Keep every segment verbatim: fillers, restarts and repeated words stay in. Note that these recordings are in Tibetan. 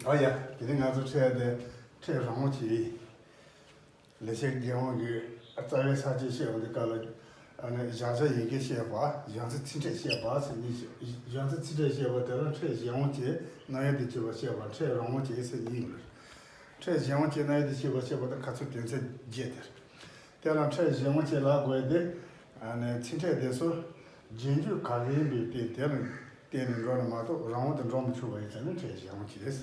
ཨ་ཡ། དེ་ནི་ང་ཚོ་ཕྲད་དེ་ཕྲད་རང་དབང་ཅིག་ཡིན། ལེགས་བཤད་རྒྱལ་དབང་གི་རྩ་བའི་ས་བཅད་བཤད་པ་འདི་ག་ལ། ཨ་ནི་བཞག་བྱ་ཡི་གེ་བཤད་པ། བཞག་ཚུལ་ཚིག་ཕྲད་བཤད་པ་ཟེར་གཉིས་བཤད། བཞག་ཚུལ་ཚིག་ཕྲད་བཤད་པ་དེ་ལ་ཕྲད་གཞན་དབང་ཅན་རྣམ་དབྱེ་དུ་གྱུར་པ་བཤད་པ། ཕྲད་རང་དབང་ཅན་ཟེར་གཉིས་ཡོད་རེད། ཕྲད་གཞན་དབང་ཅན་རྣམ་དབྱེ་དུ་གྱུར་པ་བཤད་པ་དེ་ཁ་ཚུར་དོན་ཚན་བརྒྱད་དེ་རེད། དེ་ལ་ཕྲད་གཞན་དབང་ཅན་ལབ་དགོས་ཏེ། ཨ་ནི་ཚིག་ཕྲད་དེ་ཚོ་རྗེས་འཇུག་ག་གེ་ཡིན་པའི་སྟེང་དེ་ལ་བརྟེན་ནས་འགྲོ་ན་མ་གཏོགས་རང་དབང་དུ་འགྲོ་མི་ཆོག་པ་ཡིན་ཙང་ནི་ཕྲད་གཞན་དབང་ཅན་རེད།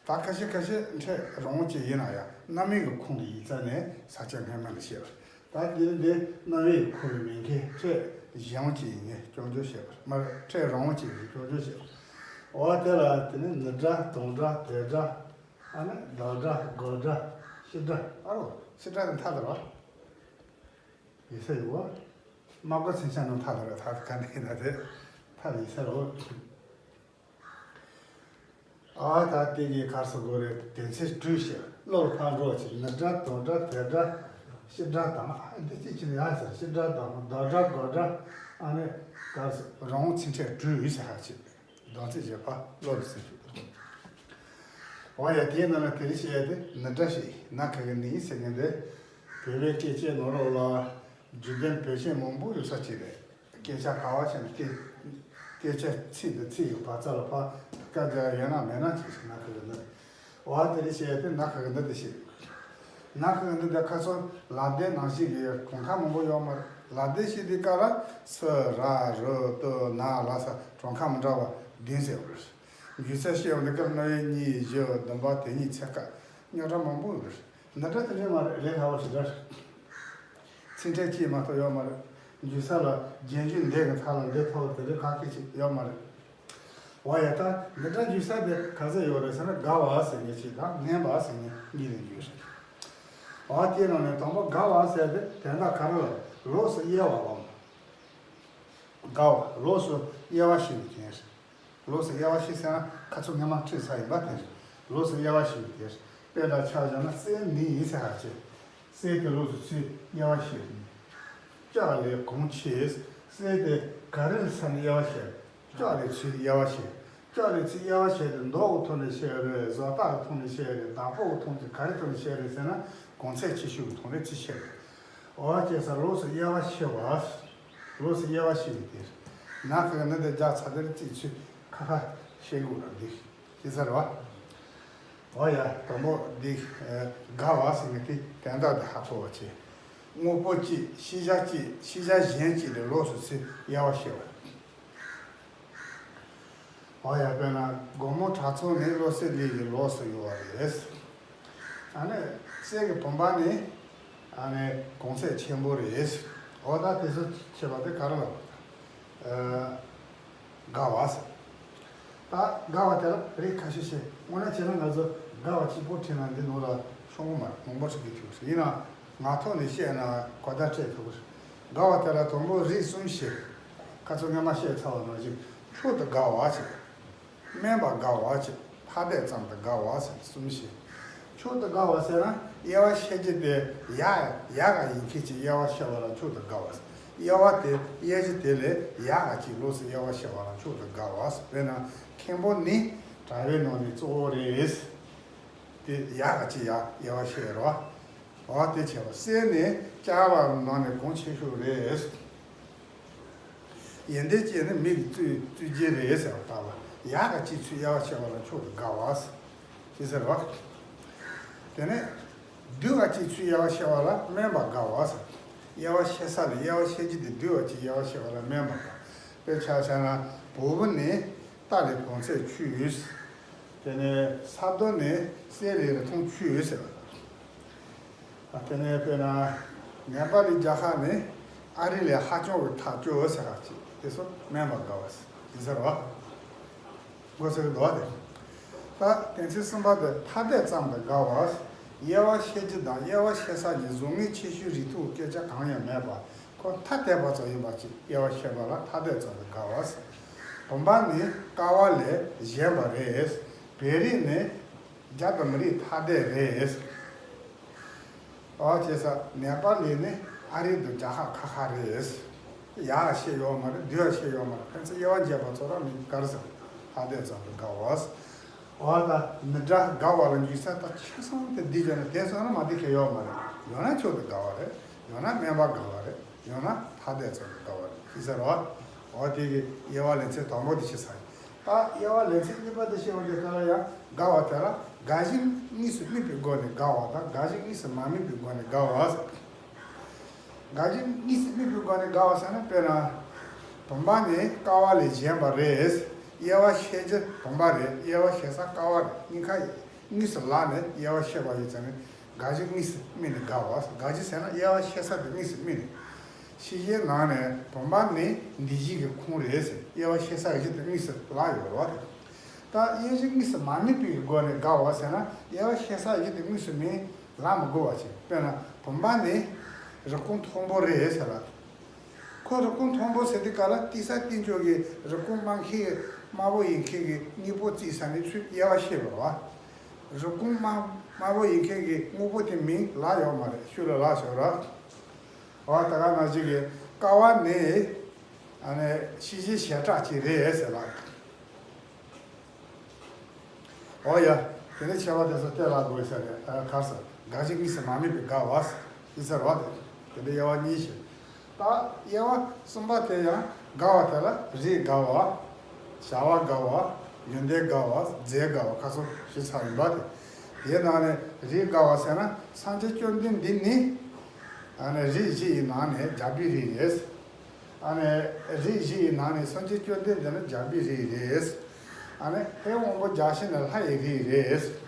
ད་ཁ་ཤས་ཁ་ཤས་ཕྲད་རང་དབང་ཅན་ཡིན་ན་ཡང་རྣམ་དབྱེ་གི་ཁུངས་ཀྱི་ཡིག་ཚད་ནས་ས་བཅད་སྔ་མ་ལ་བཤད་པ། ད་འདིར་འདི་རྣམ་དབྱེ་ཡི་ཁུངས་ལ་མེད་མཁན་ཕྲད་གཞན་དབང་ཅན་ཡིན་ངེས་སྐྱོན་བརྗོད་བཤད་པ་མ་རེད། ཕྲད་རང་དབང་ཅན་ཡིན་ངེས་སྐྱོན་བརྗོད་བཤད་པ། འོ་དེ་ལ་དེ་ནི་ནི་སྒྲ་དང་སྒྲ་དེ་སྒྲ། ཨ་ནི་བདག་སྒྲ་རྒོད་སྒྲ་སྤྱི་སྒྲ། ཨ་རོ། སྤྱི་སྒྲ་དེ་མཐའ་དེར་བ། ཡིག་ཚད་ཡོད་བ། སྨྲ་སྒོ་མཚན་ཆ་རྣམས་མཐའ་དེར་བ། ད་ག་འདྲ་ཡིན་ན་དེ་མཐའ་དེར་ཡིག་ཚད་རོ། ཨ་ད་དེ་གའི་གར་སོ་སྒོ་རེ་དོན་ཚན་དྲུག་བཤད། བློ་ལ་ཕར་འགྲོ་བྱེད། ནི་སྒྲ་དང་སྒྲ་དེ་སྒྲ་སྤྱི་སྒྲ་དང་། ཨ་འདི་གཅིག་ཕྱིན་ཡ་ཟེར། སྤྱི་སྒྲ་དང་བདག་སྒྲ་རྒོད་སྒྲ། ཨ་ནི་གར་སོ་རང་དབང་ཚིག་ཕྲད་དྲུག་ཡོད་ཟེར་ཧ་ཅིག། གདམས་ཚིག་བཞི་པ་བློ་ལ་སེམས་ཤུགས། འོ་ཡ། དེའི་ནང་ལ་དེ་རིང་བཤད་ཡ་དེ་ནི་སྒྲ་ཞིག་ན་ཁ་གི་ནི་ཟེར་མཁན་དེ། བོད་པའི་སྐད་ཆའི་ནང་ལོགས་ལ་རྒྱུད་ལྡན་བོད་ཆེན་མང་པོ་ཡོད་ས་ཅིག་རེད། སྐད་ཆ་ག་བ་བྱས་ན་སྐད་སྐད་ཆ་ཚིག་འདི་ཚིག་གི་བར་མཚམས་ལ་ཕར་སྐད་རྒྱག་ཡོད་ན་མེད་ན་ཅིག་ཟེར། ན་ཁ་གི་ནི། འོ་དེ་རིང་བཤད་ཡ་དེ་ན་ཁ་གི་ནི་དེ་ཞིག། ན་ཁ་གི་ནི་དེ་ཁ་སང་ལ་དེ་ནང་བཞིན་གྱི་གྲངས་ཀ་མང་པོ་ཡོད་མ་རེད། ལ་དེ་ཞིག་དེ་ག་ལ་སུ་ར་རུ་ཏུ་ན་ལ་ས་གྲངས་ཀ་མི་འདྲ་བ་བདུན་ཟེར་བ་རེད། རྒྱུ་ཆ་བཤད་པ་འདི་ག་ལ་རྣམ་དབྱེ་གཉིས་བཞི་བདུན་པ་དེ་གཉིས་ཚེ་ཀ་རྙོག་དྲ་མང་པོ་ཡོད་རེད། འདི་འདྲ་དེ་འདྲའི་མ་རེད། ལས་སླ་བ་ཞིག་རེད། ཚིག་ཕྲད་གཅིག་མ་གཏོགས་ཡོད་མ་རེད། འཇུག་ས་ལ་རྗེས་འཇུག་འདས་ཀྱི་མཐའ་ལ་འདི་ཐོགས་དེ་འདྲའི་ཁ་སྐད་ཅིག་ཡོད་མ་རེད། འོ་ཡ། ད་འདི་འདྲ་འཇུག་ས་དེ་ག་ཚོད་ཡོད་རེད་ཟེར་ན། དགའ་བ་ཟེར་མཁན་གཅིག་དང་ངན་པ་ཟེར་མཁན་གཉིས་ལ་འཇུག་རེད། འོ་དེའི་ནང་ནས་དང་པོ་དགའ་བ་ཟེར་དེ་དོན་དག་ག་རེ་ལ་ལོགས་སུ་དབྱེ་བ་འོང་། དགའ་བ་ལོགས་སུ་དབྱེ་བ་ཕྱེ་བའི་དོན་རེད། ལོགས་སུ་དབྱེ་བ་ཕྱེ་ཟེར་ན་ཁ་ཚུར་སྔ་མ་ཁྲིད་ཚར་ཡིན་པ་དེ་རེད། ལོགས་སུ་དབྱེ་བ་ཕྱེ་བའི་དོན་རེད། དཔེ་འདྲ་ཆ་བཞག་ན་གསེར་ནི་ཡིན་ཟེར་ཧ་ཅེ། གསེར་དེ་ལོགས་སུ་ཚུར་དབྱེ་བ་ཕྱེ་རེད། ལྕགས་ལས་གོང་ཆེ། གསེར་དེ་ག་རེ་ལ་ས་ནས་དབྱེ་བ་ཕྱེ། ལྕགས་ལས་ཚུར་དབྱེ་བ་ཕྱེ། ལྕགས་ལས་ཚུར་དབྱེ་བ་ཕྱེ་དེ་མདོག་གི་ཐོག་ནས་བཤད་རེད། བཟོ་ལྟ་གི་ཐོག་ནས་བཤད་རེད། བདག་པོ་གི་ཐོག་ནས་ག་རེ་ཐོག་ནས་བཤད་རེད་ཟེར་ན་གོང་ཚད་ཆེ་ཤོས་ཀྱི་ཐོག་ནས་ཚུར་བཤད་རེད། འོ་བྱས་ཙང་ལོགས་སུ་དབྱེ་བ་ཕྱེ་བ། ལོགས་སུ་དབྱེ་བ་ཕྱེ་བའི་དེ་རེད། ན་ཁ་གི་ནི་དེ་རྒྱག་ཚར་དེར་རྩིས་ཚུལ་ཁ་ཁ་བཤད་དགོས་ར་འདི་ཤེས་ཚར་བ། འོ་ཡ། དང་པོ་འདི་དགའ་བ་ཟེར་མཁན་དེ་དོན་དག་འདི་ཧ་གོ་བ་བྱེད། དངོས་པོ་གཅིག་ཤེས་བྱ་གཅིག་ཤེས་བྱ་གཞན་གཅིག་ལས་ལོགས་སུ་ཚུར་དབྱེ་བ་ཕྱེ་བ། འོ་ཡ། དཔེར་ན་སྒོར་མོ་དྲ་ཚོགས་ནི་བློ་གསལ་གླིང་གི་ལོགས་སུ་ཡོད་པ་རེད། ཨ་ནི་གསེར་གྱི་བུམ་པ་ནི་ཨ་ནི་གོང་ཚད་ཆེན་པོ་རེད། འོ་ད་དེ་ཚོ་བྱས་པ་དེ་ག་རེ་ལབ་པ། དགའ་བ་ཟེར། ད་དགའ་བ་དེ་ལ་རིགས་ཁ་ཤས་ཤིག། དངོས་གནས་བྱས་ན་ང་ཚོ་དགའ་བ་གཅིག་པོ་བྲིས་ན་འདི་ནང་ལ་ཤོང་གི་མ་རེད། མང་པོ་ཞིག་གིས་བྲིས་ཡིན་ན་ངག་ཐོག་ནས་བཤད་ན་གོ་བརྡ་སྤྲད་ཐུབ་ཀྱི་རེད། དགའ་བ་དེ་ལ་དང་པོ་རིགས་གསུམ་ཞིག། ཁ་ཚོ་སྔ་མ་བཤད་ཚར་བ་ནང་བཞིན་མཆོག་ཏུ་དགའ་བ་ཞིག། དམན་པ་དགའ་བ་ཞིག། ཐ་དད་ཙམ་དུ་དགའ་བ་ཟེར་གསུམ་ཞིག། མཆོག་ཏུ་དགའ་བ་ཟེར་ན་དབྱེ་བ་ཕྱེ་རྒྱུ་དེ་ཡག་ཡག་ག་ཡིན་མཁན་གྱི་དབྱེ་བ་ཕྱེ་བ་ལ་མཆོག་ཏུ་དགའ་བ་ཟེར། དབྱེ་བ་དེ་དབྱེ་རྒྱུ་དེ་ལས་ཡག་ག་ཅིག་ལོགས་སུ་དབྱེ་བ་ཕྱེ་བ་ལ་མཆོག་ཏུ་དགའ་བ་ཟེར། དཔེར་ན་མཁན་པོ་ནི་གྲྭ་པའི་ནང་ནས་གཙོ་བོ་རེད། དེ་ཡག་ག་ཅིག་ཡག་དབྱེ་བ་ཕྱེ་རོགས། འོ་དེ་བྱས་པ། གསེར་ནི་ལྕགས་ལ་ནང་ནས་གོང་ཆེ་ཤོས་རེད། ཡོན་ཏན་ཅན་ནི་མི་གི་བཙུན་བཙུན་རྒྱལ་རེད་ཟེར་བ་ལྟ་བུ། ཡག་ག་ཅིག་ཚུར་དབྱེ་བ་ཕྱེ་བ་ལ་མཆོག་ཏུ་དགའ་བ་ཟེར་ཟེར་བ། དེ་ནས་སྡུག་ག་ཅིག་ཚུར་དབྱེ་བ་ཕྱེ་བ་ལ་དམན་པ་དགའ་བ་ཟེར། དབྱེ་བ་ཕྱེ་ས་ལ་དབྱེ་བ་ཕྱེ་རྒྱུ་དེ་སྡུག་ག་ཅིག་དབྱེ་བ་ཕྱེ་བ་ལ་དམན་པ་དགའ། དཔེར་ཆ་བཞག་ན་བོང་བུ་ནི་རྟ་ལས་གོང་ཚད་ཆུང་། དེ་ནས་ས་རྡོ་ནི་གསེར་ལས་རིན་ཐང་ཆུང་ཟེར་བ་དང་། དེ་ནས་དཔེར་ན་ནེ་པ་ལི་རྒྱལ་ཁབ་ནི་ཨ་རི་ལས་ཧ་ཅང་གི་ཐག་ཆོད་ཟེར་བ་ཅིག། དེ་ཚོ་དམན་པ་དགའ་བ་ཟེར་ཟེར་བ། མགོ་ཚོས་འདུག་བ་དེ། ད་དོན་ཚན་གསུམ་པ་དེ་ཐ་དད་ཙམ་དུ་དགའ་བ། དབྱེ་བ་ཕྱེ་རྒྱུ་དང་དབྱེ་བ་ཕྱེ་ས་གཉིས་བཟང་ངན་ཁྱད་ཆོས་རིགས་མཐུན་སྐད་ཆ་གང་ཡང་མེད་པ། ཁོ་ཐ་དད་པ་ཙམ་ཡིན་པ་ཅིག་དབྱེ་བ་ཕྱེ་བ་ལ་ཐ་དད་ཙམ་དུ་དགའ་བ། བུམ་པ་ནི་ཀ་བ་ལས་གཞན་པ་རེད། བོད་རིགས་ནི་རྒྱ་དང་མི་རིགས་ཐ་དད་རེད། འོ་བྱས་ཙང་ནེ་པ་ལི་ནི་ཨ་རི་དང་རྒྱ་ཧ་ཁ་ཁ་རེད། ཡག་བཤད་ཡོད་མ་རེད། སྡུག་བཤད་ཡོད་མ་རེད། ཕན་ཚུན་དབྱེ་བ་འབྱེད་པ་ཚོ་རང་མི་དགར་ཟེར། ཐ་དད་ཙམ་དུ་དགའ་བ། འོ་ད་མི་དགའ་དགའ་བ་ལ་འཇུག་ས་ད་ཆ་ཚང་དེ་འདི་བྱས་ན་དེ་སོང་ན་མ་བདེ་ཁེ་ཡོག་མ་རེད། ཡང་ན་མཆོག་ཏུ་དགའ་བ་རེད། ཡང་ན་དམན་པ་དགའ་བ་རེད། ཡང་ན་ཐ་དད་ཚོགས་ཏུ་དགའ་བ་རེད་ཤེས་ཟེར་བ། འོ་དེ་གི་དབྱེ་བ་ལེན་ཚད་དང་པོ་དེ་ཤེས་ཚར་ཡིན། ད་དབྱེ་བ་ལེན་ཚད་གཉིས་པ་དེ་ཤེས་པ་དེ་ལྟར་ཡང་དགའ་བ་དེ་ལ་དགའ་བཞིན་གཉིས་སུ་དམིགས་པའི་སྒོ་ནས་དགའ་བ་དང་དགའ་བཞིན་གཉིས་སུ་མ་དམིགས་པའི་སྒོ་ནས་དགའ་བ་ཟེར། དགའ་བཞིན་གཉིས་སུ་དམིགས་པའི་སྒོ་ནས་དགའ་བ་ཟེར་ན། དཔེར་ན། བུམ་པ་ནི་ཀ་བ་ལས་གཞན་པ་རེད། དབྱེ་བ་ཕྱེ་རྒྱུ་བུམ་པ་རེད། དབྱེ་བ་ཕྱེ་ས་ཀ་བ་རེད། གཉིས་ཀ་ཡི་གཉིས་སུ་བླངས་ནས་དབྱེ་བ་ཕྱེ་བ་ཡིན་ཙང་ནི། དགའ་བཞིན་གཉིས་སུ་དམིགས་ནས་དགའ་བ། དགའ་བཞིན་ཟེར་ན་དབྱེ་བ་ཕྱེ་ས་དེ་གཉིས་སུ་དམིགས་ནས། ཕྱི་བཞིན་ནང་ནས་བུམ་པ་ནི་འདི་བཞིན་གྱི་ཁོངས་རེད་ཟེར། དབྱེ་བ་ཕྱེ་ས་བཞི་དེ་གཉིས་སུ་བླངས་ཡོད་རེད་བ། ད་དབྱེ་བཞིན་གཉིས་སུ་མ་དམིགས་པའི་སྒོ་ནས་དགའ་བ་ཟེར་ན། དབྱེ་བ་ཕྱེ་ས་བཞི་དེ་གཉིས་སུ་མིན། ལ་མི་དགོས་པ་ཞིག་དཔེར་ན་བུམ་པ་ནི་རིན་གོང་མཐོན་པོ་རེད་ཟེར་ལ། ཁོ་རིན་གོང་མཐོན་པོ་ཟེར་དུས་སྐབས་ལ་ཏི་ས་ཏི་འཇོག་གི་རིན་གོང་དམའ་མཁན་དམའ་པོ་ཡིན་མཁན་གྱི་དངོས་པོ་བརྩིས་ས་ནས་ཚུར་དབྱེ་བ་ཕྱེ་དགོས་རེད་བ། རིན་གོང་དམའ་དམའ་པོ་ཡིན་མཁན་གྱི་དངོས་པོ་དེ་མིན་ལ་ཡོག་མ་རེད། ཤུལ་ལ་ལ་ཞོག་ར། འོ་ད་ག་ནང་བཞིན་གྱི་ཀ་བ་ནི་ཨ་ནི་ཕྱི་བཞིན་ཞལ་གྲགས་ཅིག་རེད་ཟེར་ལ། འོ་ཡ། དེ་ནས་ཆེ་བ་དེ་ཚོ་སྟོད་ལ་དགོས་ས་རེད། ཨ་གར་ས་དགའ་བཞིན་གཉིས་སུ་མ་དམིགས་པའི་དགའ་བ་ཡིན་ས་རེད་བ། དེ་དེ་འདྲའི་དབྱེ་བ་གཉིས་ཤིག་ད་དབྱེ་བ་གསུམ་པ་དེ་ཡང་དགའ་བ་དེ་ལ་རིགས་དགའ་བ། བྱ་བ་དགའ་བ། ཡོན་ཏན་དགའ་བ། རྫས་དགའ་བ་ཁ་སོ་ཞེས་ཚར་ཡིན་པ་དེ། དེའི་ནང་ནས་རིགས་དགའ་བ་ཟེར་ན་སངས་རྒྱས་བཅོམ་ལྡན་འདས་ནི། ཨ་ནི་རིགས་བཞི་ཡི་ནང་ནས་རྒྱལ་པོའི་རིགས་རེད། ཨ་ནི་རིགས་བཞི་ཡི་ནང་ནས་སངས་རྒྱས་བཅོམ་ལྡན་འདས་ནི་རྒྱལ་པོའི་རིགས་རེད། ཨ་ནི་ལྷའི་དབང་པོ་བརྒྱ་བྱིན་ནི་ལྷ་ཡི་རིགས་རེད།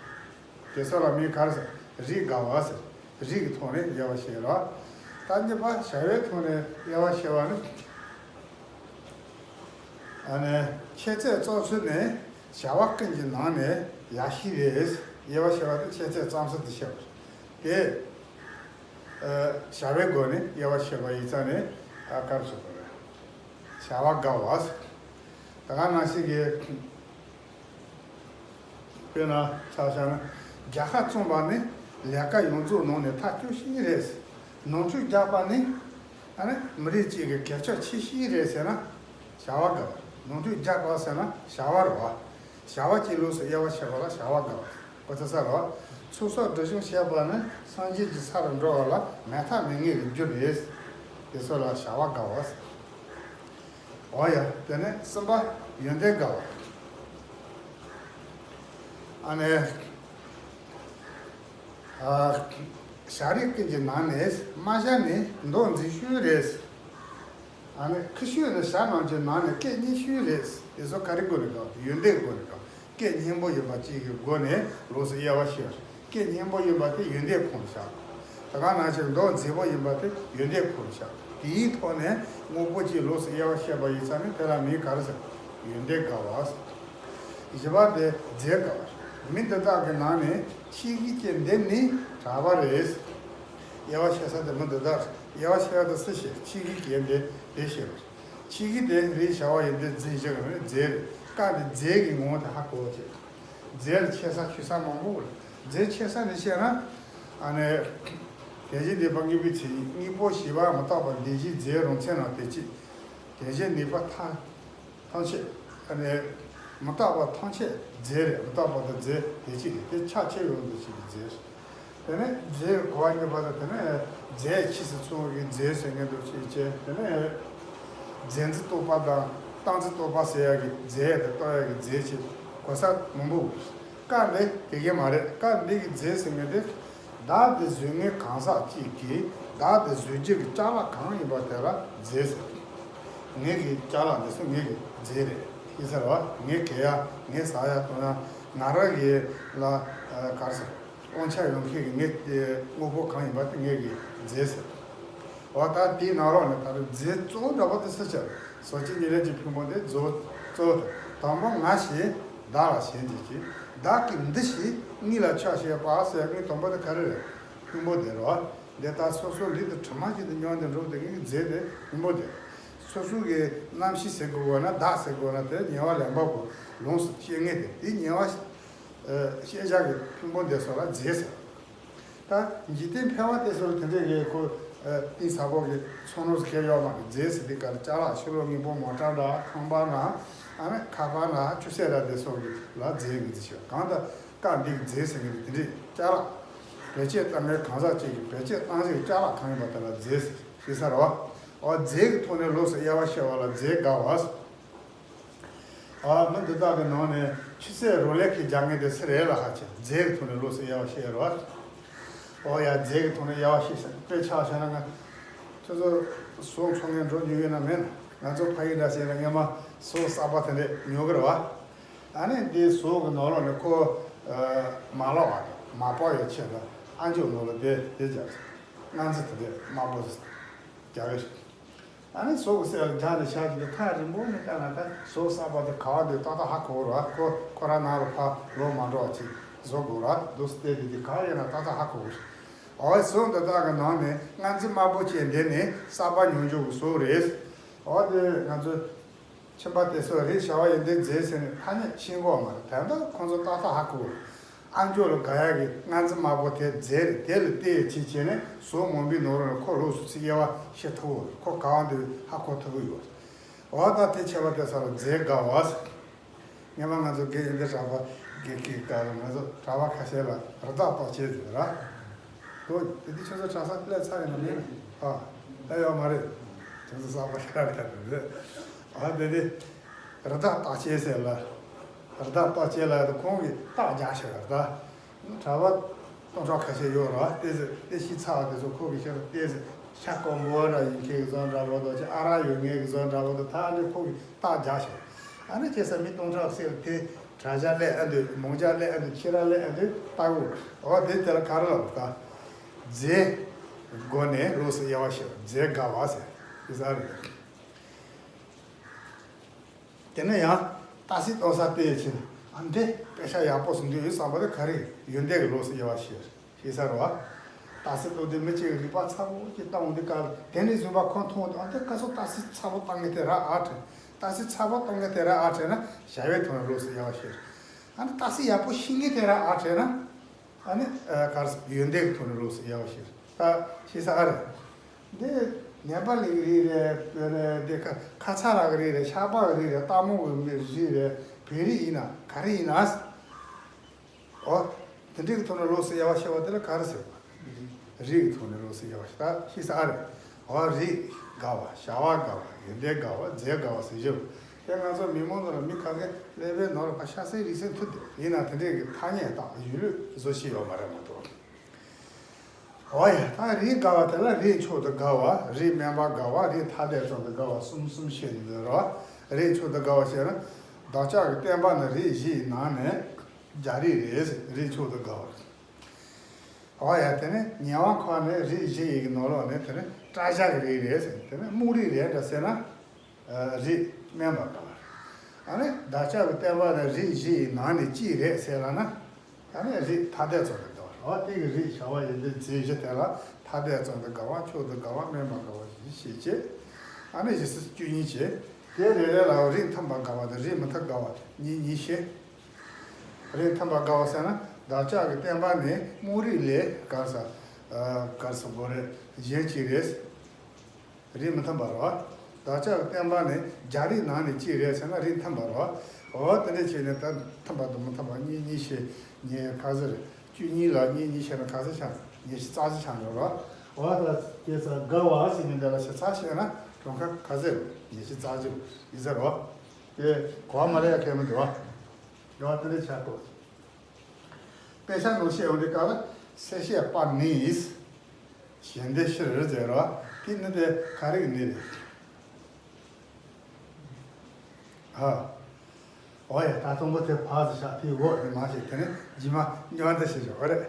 དེ་ཚོ་ལ་མིང་ག་རེ་ཟེར། རིགས་དགའ་བ་ཟེར། རིགས་ཀྱི་ཐོག་ནས་དབྱེ་བ་ཕྱེ་རོགས། ད་གཉིས་པ་བྱ་བའི་ཐོག་ནས་དབྱེ་བ་ཕྱེ་བ་ནི། ཨ་ནི་འཆད་རྩོད་རྩོམ་སྲོལ་ནི་བྱ་བ་ཀུན་གྱི་ནང་ནས་ཡག་ཤོས་རེད། དབྱེ་བ་ཕྱེ་བ་དེ་འཆད་རྩོད་རྩོམ་སྲོལ་དུ་བཤད་པ་རེད། དེ། བྱ་བའི་སྒོ་ནས་དབྱེ་བ་ཕྱེ་བ་ཡིན་ཙང་ནས་ཨ་དཀར་བཟོ་དགོས་རེད། བྱ་བ་དགའ་བ། ད་ག་ནང་བཞིན་གྱི་དཔེར་ན་ཆ་བཞག་ན་རྒྱལ་ཁ་བཙོང་བ་ནི་ལས་ཀ་ཡོངས་རྫོགས་ནང་ནས་ཐག་སྐྱོ་ཤོས་རེད། ནོར་འཁྲུལ་རྒྱག་པ་ནི་ཨ་ནི་མི་རིགས་གཅིག་གི་གལ་ཆེ་ཤོས་རེད་ཟེར་ན་བྱ་བ་དགའ་བ། ནོར་འཁྲུལ་རྒྱག་པ་ཟེར་ན་བྱ་བ་རེད་བ། བྱ་བ་གཅིག་ལོགས་སུ་དབྱེ་བ་ཕྱེ་བ་ལ་བྱ་བ་དགའ་བ། ཨོ་ཙི་ས་རོ། ཚོགས་གསོག་སྒྲིབ་སྦྱོང་བྱས་པ་ནི་སངས་རྒྱས་ཀྱི་ས་རུ་འགྲོ་བ་ལ་མེད་ཐབས་མེད་ངེས་ཀྱི་རྒྱུ་རེད། དེ་ཚོ་ལ་བྱ་བ་དགའ་བ་ཟེར། འོ་ཡ། དེ་ནས་གསུམ་པ་ཡོན་ཏན་དགའ་བ། ཨ་ནི། ཨ། བྱ་རིགས་ཀུན་གྱི་ནང་ནས་རྨ་བྱ་ནི་མདོག་འཛིན་ཤོས་རེད། ཨ་ནི་ཁུ་ཤོས་ནི་བྱ་རྣམས་ཀྱི་ནང་ནས་སྐད་སྙན་ཤོས་རེད། དེ་ཚོ་ག་རེ་སྒོ་ནས་དགའ། ཡོན་ཏན་སྒོ་ནས་དགའ། སྐད་སྙན་པོ་ཡིན་པ་གཅིག་གི་སྒོ་ནས་ལོགས་སུ་དབྱེ་བ་ཕྱེ། སྐད་སྙན་པོ་ཡིན་པ་དེ་ཡོན་ཏན་ཁོངས་སུ་བཞག་ད་ག་ནང་བཞིན་མདོག་མཛེས་པོ་ཡིན་པ་དེ་ཡོན་ཏན་ཁོངས་སུ་བཞག་དེའི་ཐོག་ནས་དངོས་པོ་གཅིག་ལོགས་སུ་དབྱེ་བ་ཕྱེ་བ་ཡིན་ཙང་ནི་དེ་ལ་མིང་ག་རེ་ཟེར། ཡོན་ཏན་དགའ་བ་ཟེར། བཞི་པ་དེ་རྫས་དགའ་བ། མི་འདི་དག་གི་ནང་ནས་ཆེ་ཤོས་ཀྱི་འདི་ནི་གྲྭ་པ་རེད། དབྱེ་བ་ཕྱེ་ས་དེ་མི་འདི་དག་དབྱེ་བ་ཕྱེ་བ་དེ་སུ་ཤེས། ཆེ་ཤོས་ཀྱི་འདི་དེ་ཤེས་པ། ཆེ་ཤོས་དེ་རེད་བྱ་བ་ཡིན་དེ་འཛིན་བཞག་ནི་རྫས་རེད། ཀ་འདི་རྫས་ཀྱི་ངོ་བོ་དེ་ཧ་གོ་བ་བྱེད། རྫས་ལ་ཕྱེ་ས་ཆུད་ས་མང་པོ་རེད། རྫས་ཕྱེ་ས་ནི་བཤད་ན། ཨ་ནི། དེ་བཞིན་གནས་པ་དངོས་པོའི་མཚན་ཉིད་དངོས་པོ་བཞི་པ་མི་རྟག་པ་འདི་བཞིའི་རྫས་རང་མཚན་ལ་དེ་ཅི། དེ་བཞིན་གནས་པ་ཐམས་ཐམས་ཅད། ཨ་ནི། མི་རྟག་པ་ཐམས་ཅད་རྫས་རེད། མི་རྟག་པ་དང་རྫས་དེ་ཅི་རེད། དེ་ཆ་ཆེ་ཡོང་དུ་ཅི་གི་རྫས་རེད། དེ་ནས་རྫས་གོ་བ་གཉིས་པ་དང་དེ་ནས་རྫས་ཕྱིས་སུ་ཚོགས་ཀྱི་རྫས་ཟེར་མཁན་དུ་ཅི་བྱས། དེ་ནས་རྫས་འཛིན་རྟོག་པ་དང་རྟག་འཛིན་རྟོག་པ་ཟེར་ཡ་གི་རྫས་དང་རྟོག་ཡ་གི་རྫས་ཅི་གོ་ས་མང་པོ་ཡོད། ཀ་འདི་དེ་གས་མ་རེད། ཀ་འདི་གི་རྫས་ཟེར་མཁན་དེ། བདག་དེ་བཟོད་མཁན་གང་ཟག་གཅིག་གིས་བདག་དེ་བཟོད་རྒྱུ་གི་ཅ་ལག་གང་ཡིན་པ་དེ་ལ་རྫས་ཟེར། ངེད་ཀྱི་ཅ་ལག་འདི་ཚོ་ངེད་ཀྱི་རྫས་རེད། ཤེས་ཚར་བ། ངས་གས་ཡ་ངས་ཟ་ཡ་གཏོང་ཡ་ང་རང་གི་ལ་གར་ཟེར། དབང་ཆ་ཡོད་མཁན་གྱི་ངེད་ཀྱི་དངོས་པོ་གང་ཡིན་པ་དེ་ངེད་ཀྱི་རྫས་ཟེར། འོ་ད་དེའི་ནང་ལོགས་ནས་ད་རུང་རྫས་གཙོ་བོ་འདྲ་པོ་དེ་སུ་བྱ། སོ་སྐྱེ་ཉེར་ལེན་གྱི་ཕུང་པོ་དེ་གཙོ་གཙོ་བོ་དེ། དང་པོ་ང་ཞེས་བདག་ལ་ཞེན་གྱིས་ཀྱི། བདག་གི་འདི་ཞེས་གཉིས་ལ་ཆ་བྱེད་པ་ཟེར་ངའི་དང་པོ་དེ་ག་རེ་རེད། ཕུང་པོ་དེ་རེད་བ། འདི་ལྟར་སོ་སོ་ལུས་དང་གྲིབ་མ་བཞིན་དུ་མྱོང་སྟེ་འགྲོ་བའི་ངའི་རྫས་དེ་ཕུང་པོ་དེ། སོ་སོ་གི་རྣམ་ཤེས་ཟེར་དགོས་ན་བདག་ཟེར་དགོས་ན་དེ་ཉེ་བ་ལེན་པ་པོ་ལོངས་སུ་སྤྱད་ངེས་དེ། དེ་ཉེ་བ་ཤེས་བྱ་གི་ཕུང་པོ་འདི་ཚོ་ལ་རྫས་ཟེར། ད་འཇིག་རྟེན་ཕལ་བ་དེ་ཚོར་དེ་འདྲའི་གི་ཁོ་གཏིང་ཟབ་པོ་གི་ཚོར་སྣང་ཟེར་མཁན་ཡོད་མ་རེད། རྫས་ཟེར་དུས་སྐབས་ལ་ཅ་ལག་ཕྱི་ལོགས་དངོས་པོ་མོ་ཊ་འདྲ་ཁང་པ་འདྲ་ ཨ་ནི་ཁ་པར་ན་ཆུ་ཚད་ར་དེ་སོགས་ཀྱི་ལ་རྫས་ཀྱི་རྫས་ཞེས་པ། གང་ལྟར་ཀ་འདི་གི་རྫས་ཟེར་མཁན་དེ་འདྲའི་ཅ་ལག་བེད་སྤྱོད་གཏང་མཁན་གང་ཟག་ཅིག་གིས་བེད་སྤྱོད་གཏང་ས་གི་ཅ་ལག་གང་ཡིན་པ་དེ་ལ་རྫས་ཟེར་ཞེས་ཟེར་རོ། འོ་རྫས་ཀྱི་ཐོག་ནས་ལོགས་སུ་དབྱེ་བ་ཕྱེ་བ་ལ་རྫས་དགའ་བ། ཨ་མི་འདི་དག་གི་ནང་ནས་ཆུ་ཚད་རོ་ལེགས་ཀྱི་རྒྱག་མཁན་དེ་སུ་རེད་ལ་ཧ་ཅང་རྫས་ཀྱི་ཐོག་ནས་ལོགས་སུ་དབྱེ་བ་ཕྱེ་རོ། འོ་ཡ་རྫས་ཀྱི་ཐོག་ནས་དབྱེ་བ་ཕྱེ་ཟེར་དཔེ་ཆ་བཞག་ན་ང་ཁྱོད་ཚོ་ཟོག་འཚོ་མཁན་འགྲོ་མྱོང་ཡོད་ན་མེད་ན། ང་ཚོ་ཕ་ཡུལ་འདྲ་ཟེར་ན་སྔན་མ་ཟོག་གསར་པ་དེ་འདྲས་ཉོ་གི་རེད་བ། ཨ་ནི་འདི་ཟོག་གི་ནང་ལོགས་ནས་ཁོ་མ་ལོག་པ་དང་མ་ཕོག་ཡ་ཆེད་ལ་ཨ་མཆོག་ནང་ལ་དེ་དེ་རྒྱག་སྔ་འཛི་དེ་འདྲས་དམར་པོ་རྒྱག་གི་རེད། ཨ་ནི་ཟོག་གི་སེ་ལ་རྒྱག་ནས་བཞག་གི་འདུག་ཐག་རིང་པོ་ནས་བལྟས་ན་ད་ཟོག་གསར་པ་དེ་ག་བ་འདུག་ཏག་ཏག་ཧ་གོ་ར་ཁོ་ཁོ་རང་ནང་ལ་ཕར་ལོག་མ་འགྲོ་བ་ཅིག་བཟོ་དགོས་ར་འདུག་སྟེ་དེ་དེ་ག་ཡིན་ན་ཏག་ཏག་ཧ་གོ་གི་རེད། འོ་ཟོག་འདི་དག་གི་ནང་ནས་སྔ་འཛི་དམར་པོ་ཅན་འདི་ནི་གསར་པ་ཉོ་འཇོག་གི་ཟོག་རེད། འོ་དེ་ང་ཚོ་ཁྱིམ་པ་དེ་ཚོ་རེད་བྱ་བ་ཡིན་དེ་རྫས་ཟེར་ནས་ཐ་སྙད་ཤེས་གོ་མ་རེད། ད་ལྟ་ཁོང་ཚོ་ཏག་ཏག་ཧ་གོ་གི་རེད། ཨ་མཆོག་ལ་དགའ་ཡག་གི་སྔ་འཛི་དམར་པོ་དེ་རྫས་རེད། དེ་ལ་བལྟས་ཡ་ཅིག་བྱས་ནས་ཟོག་མང་པོའི་ནང་ལོགས་ནས་ཁོ་ལོགས་སུ་ཚིག་དབྱེ་བ་ཕྱེ་ཐུབ་ཀྱི་ཡོད་རེད། ཁོ་ག་བ་འདུག་ཧ་གོ་ཐུབ་ཀྱི་ཡོད་རེད། འོ་ད་དེ་བྱས་པ་དེ་ས་ལ་རྫས་དགའ་བ་ཟེར། སྔན་མ་ང་ཚོ་དགེ་ཡོན་ཏན་གྲྭ་པ་དགེ་རྒན་སྐབས་ལ་ང་ཚོ་གྲྭ་པ་ཁ་ཤས་ལ་རི་དྭགས་བརྟག་དཔྱད་ཟེར་ར། ཨོ་དེ་དུས་ཁྱོད་ཚོ་གྲྭ་ས་སླེབས་ཚར་ཡོད་ན་མེད་ན། ཨ་སླེབས་ཡོད་མ་རེད། ཁྱོད་ཚོ་གསར་པ་ཤར་ཡོད་རེད། ཨ་དེ་དུས་རི་དྭགས་བརྟག་དཔྱད་ཟེར་ལ། རི་དྭགས་བརྟག་དཔྱད་ལ་ཁོང་གིས་རྟགས་རྒྱག་ཤག་ར་ད། གྲྭ་པ་སྟོང་ཕྲག་ཁ་ཤས་ཡོད་ར། ཏོག་ཙམ་ཏོག་ཙམ་ཤེས་ཚར་བ་དེ་ཚོ་ཁོ་གིས་ཤེས་ར་ཏོག་ཙམ་ཤ་སྐམ་པོ་འདྲ་ཡིན་མཁན་གྱི་བཟོ་འདྲ་པོ་དང་ཅིག་ཨ་རག་ཡོད་མཁན་གྱི་བཟོ་འདྲ་པོ་དང་ཐག་འདི་ཁོ་གིས་རྟགས་རྒྱག་ཤག་ཨ་ནི་བྱས་ཙང་མི་སྟོང་ཕྲག་ཟེར་དེ་དྲ་རྒྱ་སླེབས་ཨ་འདུག་མང་རྒྱ་སླེབས་ཨ་འདུག་ཁྱི་ར་སླེབས་ཨ་འདུག་ལྟ་དགོས། འོ་དེ་དེ་ལ་ག་རེ་ལབ་ད། རྫས་སྒོ་ནས་ལོགས་སུ་དབྱེ་བ་ཕྱེ་བ་རྫས་དགའ་བ་ཟེར་དེ་ཟ་རེད། དེ་ནས་ཡང་རྟགས་གསལ་སྟོན་ས་དེ་ཡི་ཕྱིར་ཨ་འདི་དཔེ་ཆ་ཡག་པོ་ཟིན་འདུག་ཡོད་བསམ་པ་དེ་ག་རེ་ཡོན་ཏན་གྱི་ལོགས་སུ་དབྱེ་བ་ཕྱེ་ཤེས་ས་རེད་བ། རྟགས་གསལ་སྟོན་དུས་མི་གཅིག་གིས་རིག་པ་ཚ་པོ་ཅིག་བཏང་འོང་དུས་སྐབས་དེ་ནས་བཟུང་བ་ཁོ་མཐོང་དུས་ཨ་འདི་སྐབས་སུ་རྟགས་གསལ་ཚ་པོ་བཏང་མཁན་དེ་ར་ཨ་དྲན། རྟགས་གསལ་ཚ་པོ་གཏོང་མཁན་དེ་ར་ཨ་དྲན་ན་བྱ་བའི་ཐོག་ནས་ལོགས་སུ་དབྱེ་བ་ཕྱེ། ཨ་ནི་རྟགས་གསལ་ཡག་པོ་ཤེས་མཁན་དེ་ར་ཨ་དྲན་ན། ཨ་ནི་ཨ་གར་ཡོན་ཏན་གྱི་ཐོག་ནས་ལོགས་སུ་དབྱེ་བ་ཕྱེ། ད་ཤེས་ས་ཨ་རེད། འདི་ནེ་པ་ལི་གི་རིགས་རེད། བོད་རེད། འདི་ཁ་ཁ་ཚ་ར་གི་རིགས་རེད། ཤར་པ་གི་རིགས་རེད། སྟག་མོ་གི་མི་རིགས་རེད། བོད་རིགས་ཡིན་ན་ག་རེ་ཡིན་ན། ཨོ། དེ་འདྲའི་གི་ཐོག་ནས་ལོགས་སུ་དབྱེ་བ་ཕྱེ་བ་དེ་ལ་ག་རེ་ཟེར་བ། རིགས་ཀྱི་ཐོག་ནས་ལོགས་སུ་དབྱེ་བ་ཕྱེ། ད་ཤེས་ས་ཨ་རེད། ཨོ་རིགས་དགའ་བ། བྱ་བ་དགའ་བ། ཡོན་ཏན་དགའ་བ། རྫས་དགའ་བ་ཟེར་བཞིན། དེ་ང་ཚོ་མི་མང་ཚོ་ལ་མི་ཁ་ཤས་ཀླད་པའི་ནང་ལ་ཕར་ཤ་ཟའི་རིགས་སེལ་ཐུབ་འདུག་ཡིན་ན་དེ་འདྲའི་གི་ཐ་སྙད་དང་ཡུལ་ལུགས་བཟོ་ཤེས་ཡོད་མ་རེད་མ་གཏོགས། ཨོ་ཡ་ད་རིགས་དགའ་བ་དེ་ལ་རིགས་མཆོག་ཏུ་དགའ་བ། རིགས་དམན་པ་དགའ་བ། རིགས་ཐ་དད་ཙམ་དུ་དགའ་བ་གསུམ་གསུམ་བཤད་ནས་འདུག་རོ། རིགས་མཆོག་ཏུ་དགའ་བ་བཤད་ན་བདག་ཅག་གི་བསྟན་པ་ནི་རིགས་བཞི་ཡི་ནང་ནས་རྒྱ་རིགས་རེད། རིགས་མཆོག་ཏུ་དགའ་བ། ཨོ་ཡ་དེ་ནས་ཉེ་བ་ཁོ་ནས་རིགས་བཞི་ཡི་གི་ནང་ལོགས་ནས་དེ་ནས་སྤྲ་བྱ་གི་རིགས་རེད། དེ་ནས་སྨུག་རིགས་རེད་འདྲ་ཟེར་ན། རིགས་དམན་པ་དགའ་བ། ཨ་ནི་བདག་ཅག་གི་བསྟན་པ་ནི་རིགས་བཞི་ཡི་ནང་ནས་གཅིག་རེད་ཟེར་ལ་ན། ཨ་ནི་རིགས་ཐ་དད་ཙམ་དུ་དགའ་བ། འོ་དེ་གི་རིགས་བྱ་བ་ཡོན་ཏན་རྫས་བཞི་དེ་ལ་ཐ་དད་ཙམ་དུ་དགའ་བ། མཆོག་ཏུ་དགའ་བ། དམན་པ་དགའ་བ་བཞི་ཞེས་བྱས། ཨ་ནི་བཞི་སུ་བཅུ་གཉིས་བྱས། དེ་རེ་རེ་ལ་རིགས་མཐུན་པ་དགའ་བ་དང་རིགས་མི་མཐུན་དགའ་བ་གཉིས་གཉིས་བྱས། རིགས་མཐུན་པ་དགའ་བ་ཟེར་ན་བདག་ཅག་གི་བསྟན་པ་ནི་སྨུག་རིགས་ལས་གར་ས་གར་ས་བོ་རེད། གཞན་གཅིག་རེད། རིགས་མི་མཐུན་པ་རེད་བ། བདག་ཅག་གི་བསྟན་པ་ནི་རྒྱ་རིགས་ནང་ནས་གཅིག་རེད་ཟེར་ན་རིགས་མཐུན་པ་རེད་བ། འོ་དེ་འདྲ་བྱས་ནས་ད་མཐུན་པ་དང་མི་མཐུན་པ་གཉིས་གཉིས་བྱས། ཉེ་ག་ཚོད་རེད། བཅུ་གཉིས་ལ་གཉིས་གཉིས་བྱས་ན་ག་ཚོད་ཆགས། ཉི་ཤུ་རྩ་བཞི་ཆགས་འགྲོ་རེད་བ། འོ་ད་དེ་ཚོ་དགའ་བ་ཟེར་ནས་འདི་ལ་ཞིབ་ཚགས་བཤད་ན་གྲངས་ཀ་ག་ཚོད་རེད། ཉི་ཤུ་རྩ་བཞི་ཡིན་ས་རེད་བ། དེ་གོ་བ་མ་ལེན་ཡ་གལ་མི་འདུག་བ། འོ་དེ་འདྲ་ཆགས་འགྲོ། དཔེ་ཆ་ནང་བཤད་ཡོང་དུས་སྐབས་ལ་གསལ་བཤད་པ་ནི། གཞན་སྡེ་ཕྱིར་ཟེར་བ་དེ་ནི་དེ་ག་རེ་གི་ནི་རེད། ཨ། འོ་ཡ་ད་དང་པོ་དེ་ཕར་ཟེར་བཞག་དེའི་འོག་ནས་མར་བཤད། དེ་ནས་རྗེས་མ་མཉམ་དུ་བཤད་བཞག་པ་རེད།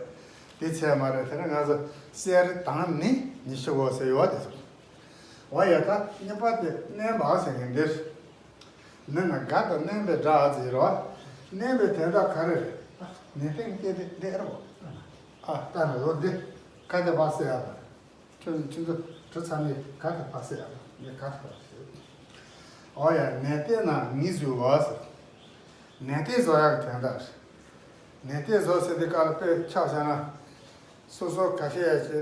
དེ་ཚད་མ་རེད། དེ་ནས་ང་ཚོ་གསལ་རི་དང་ནི་ཉི་ཤུ་འོག་ཟེར་ཡོད་པ་དེ་ཚོ། འོ་ཡ་ད་གཉིས་པ་དེ་བསྣན་པ་ཟེར་མཁན་འདིར། ནི་ན་དགའ་དང་བསྣན་པའི་སྒྲ་ཟེར་རོ། བསྣན་པའི་དོན་དག་ག་རེ་རེད། ནི་སྟེང་སྐད་དེ་འདི་རོ། ཨ་ལྟ་ན་ཡོད་འདི། ག་དེ་བ་སེ་ཡ་དང་། ཁྱོད་ཁྱོད་ཚོ་གྲུ་ཚང་ནི་ག་དེ་བ་སེ་ཡ་དང་ངས་ག་དེ་བ་སེ། ཨོ་ཡ་ནི་སྟེང་ན་ངི་ཟུ་བ་ཟེར། ནི་སྟེང་བཟོ་ཡག་གི་དོན་དག་རེད། ནི་སྟེང་བཟོ་ཟེར་དེ་ག་ལ་དཔེ་ཆ་བཞག་ན། སོ་སོ་ཁ་ཤས་ཡ་ཆེ།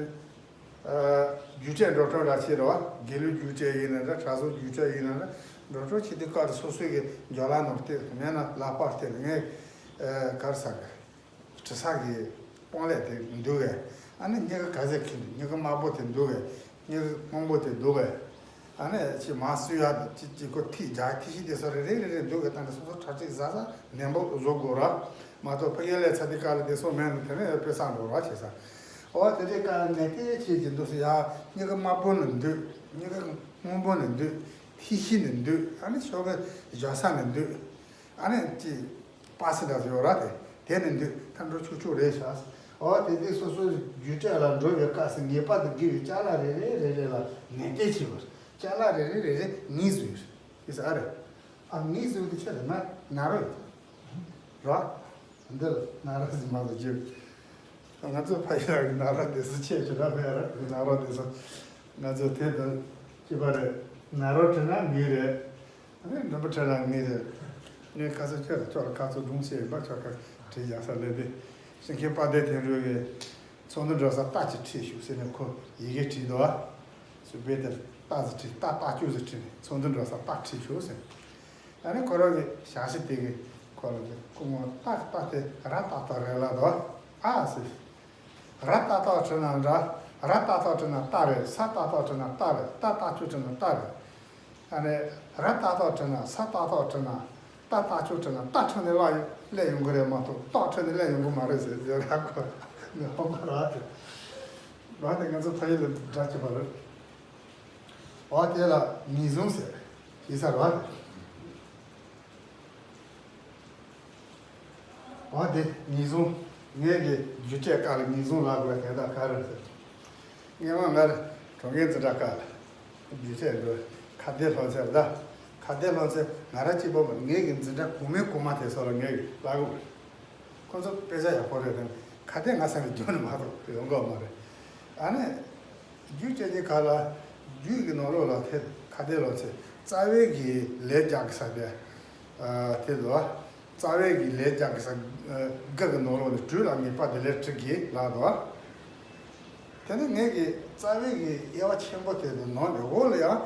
རྒྱུགས་སྤྲོད་འགྲོ་གྲོན་ར་ཆེ་རེད་བ། དགེ་ལུགས་རྒྱུགས་སྤྲོད་ཡིན་ན་འདྲ། གྲྭ་ཟུར་རྒྱུགས་སྤྲོད་ཡིན་ན་འདྲ། འགྲོ་གྲོན་བྱེད་དུས་སྐབས་སུ་སོ་སོའི་གི་འཇོ་ལ་ནོར་ཏེ་མེད་ན་ལག་པར་བལྟས་ནས་ངས་གར་ས་གི་དྲི་ས་གི་དཔང་ལས་དེ་འདུག་གས། ཨ་ནི་སྨྱུ་གུ་ག་ཚད་ཁྱེར་འདུག་སྨྱུ་གུ་དམར་པོ་དེ་འདུག་གས། སྨྱུ་གུ་སྔོན་པོ་དེ་འདུག་གས། ཨ་ནི་ཅི་མ་སུ་ཡ་དེ་ཅི་ཅི་ཁོ་ཐིག་རྒྱག་ཐིག་ཤི་དེ་སོ་རེ་རེ་རེ་རེ་འདུག་གས། ད་ནི་སོ་སོ་གྲ་སྒྲིག་ཟ་ས་ནན་པོ་བཟོ་དགོས་ར། མ་གཏོགས་ཕ་གིར་སླེབས་ཚར་དུས་སྐབས་ལ་དེ་སོ་མེད་ནི་དེ་ནས་དཔེ་བསགས་འགྲོ་ར་བྱེད་ས། འོ་དེ་དུས་སྐབས་ནས་དེ་བྱེད་ཀྱི་འདུག་ཟེར་ཡ། སྨྱུ་གུ་དམར་པོ་ནི་འདུག་སྨྱུ་གུ་སྔོན་པོ་ནི་འདུག་ཐིག་ཤི་ནི་འདུག་ཨ་ནི་ཤོག་གུ་བཞག་ས་ནི་འདུག་ཨ་ནི་ཅི་པ་སི་འདྲ་ཟེར་ཡོད་ར། དེ་དེ་ནི་འདུག་ད་འགྲོ་ཆོག་ཆོག་རེད་ཤག་འོ་དེ་དུས་སོ་སོའི་རྒྱུགས་སྤྲོད་ལ་འགྲོ་བའི་སྐབས་སུ་ངེས་པར་དུ་དགེ་བའི་ཅ་ལག་རེ་རེ་རེ་རེ་ལ་ནན་ཏན་བྱེད་དགོས། ཅ་ལག་རེ་རེ་རེ་རེ་ངེས་བཟོས་ཡོད་ཨེ་ཟེར་ཨ་རེད། ཨ་ངེས་བཟོས་དེ་ཆེ་རེད་ན་ན་རོ་ཡོད་ར། འདི་ན་རོ་ཟིན་མ་ཟིན་གྱི། ང་ཚོ་ཕ་ཡུལ་ལ་ན་རོ་དེ་ཚོ་ཆེ་ཆེ་ར་མེད་ར། ན་རོ་དེ་ཚོ་ང་ཚོ་དེ་དང་སྐྱིད་པ་རེད། ན་རོ་དྲི་ན་མི་རེད། ཨ་ནི་མགྲོན་པོ་ཁྲིད་རང་ངེས་རེད། ངས་ཁ་སང་ཁྱོད་ལ་ཁྱོད་ལ་ཁ་ཚོ་སྒྲུང་བཤད་ཡིན་པ་ཁྱོད་ཁ་བྲིས་ཡག་ས་ལས་དེ། ཤིང་ཁའི་དཔལ་ལྡན་དོན་གྲུབ་ཀྱིས་ཚོགས་འདུ་འགྲོ་ས་རྟ་ཅིག་ཁྲིད་ཤོག་ཟེར་ནས་ཁོ་ཡི་གེ་བྲིས་འདུག་ཨ། སུ་བེ་དེར་རྟ་ཟིག་ཁྲིད་རྟ་རྟ་ཅོ་ཟིག་ཁྲིད་ནས་ཚོགས་འདུ་འགྲོ་ས་རྟ་ཁྲིད་ཤོག་ཟེར། ཨ་ནི་ཁོ་རང་གི་ཞག་ཤི་དེ་གི་ཁོ་ལ་གི་སྐུ་ངོ་རྟ་རྟ་དེ་ར་ཏག་ཏག་རེད་ལབ་འདུག་ཨ། ཟེར། ར་ཏག་ཏག་བྲིས་ན་འདྲ། ར་ཏག་ཏག་བྲིས་ན་རྟ་རེད། ས་ཏག་ཏག་བྲིས་ན་རྟ་རེད། རྟ་རྟ་ཅོ་བྲིས་ན་རྟ་རེད། ཨ་ནི་ར་ཏག་ཏག་བྲིས་ན་ས་ཏག་ཏག་བྲིས་ན་རྟ་རྟ་ཅོ་བྲིས་ན་རྟ་ཁྲིད་ནས་སླེབས་ཡོང་གི་རེད་མ་གཏོགས་རྟགས་ཁྲིད་ནས་སླེབས་ཡོང་གི་མ་རེད་ཟེར་ཟེར་ར་ཁོ་ནི་ཧོང་གོ་ར་དེ། ར་དེ་ང་ཚོ་ཕ་ཡུལ་ལ་འདྲ་གྱི་པ་རེད། འོ་དེ་ལ་ངེས་བཟུང་ཟེར་ཡིན་ས་རེད་བ། འོ་དེ་ངེས་བཟུང་། ངས་ཀྱི་རྒྱུ་ཆས་ཀ་ལ་ངེས་བཟུང་ལབ་དགོས་དེ་དག་ག་རེ་ཟེར། ངས་མ་ང་གྲོང་ཁྱེར་འཛིན་གྲྭ་ཀ་ལ་རྒྱུ་ཆས་འགྲོ་ཁ་བརྡའི་སློབ་ཚན་རེད་ད། ཁ་བརྡའི་སློབ་ཚན་ང་རང་གཅིག་པོ་མ་ངས་ཀྱི་འཛིན་གྲྭ་གོང་མའི་གོང་མ་དེ་ཚོ་ལ་ངས་ཀྱི་ལབ་དགོས། ཁོ་ཚོ་དཔེ་ཆ་ཡག་པོ་རེད་དང་ཁ་བརྡའི་ང་ས་ནས་རྒྱུན་ནས་མ་གཏོགས་ཡོང་གི་མ་རེད། ཨ་ནི། རྒྱུད་སྤྱོད་ཀྱི་ཁ་ལ། རྒྱུད་ཀྱི་ནང་ལོགས་ལ་དེ་ཁ་བརྡའི་ལོ་ཚེ་རྩ་བའི་གི་ལས་རྒྱག་གི་ས་དེ། དེ་ལོ། རྩ་བའི་གི་ལས་རྒྱག་གི་ས། དགུ་གི་ནང་ལོགས་ནས་དྲུག་ལ་ངེས་པར་དུ་ལས་འབྲི་དགོས་ལབ་འདུག་དེ་ནི་ངས་ཀྱི་རྩ་བའི་གི་དབྱེ་བ་ཆེན་པོ་དེ་དུ་ནང་ནས་འོག་ལ་ཡང་།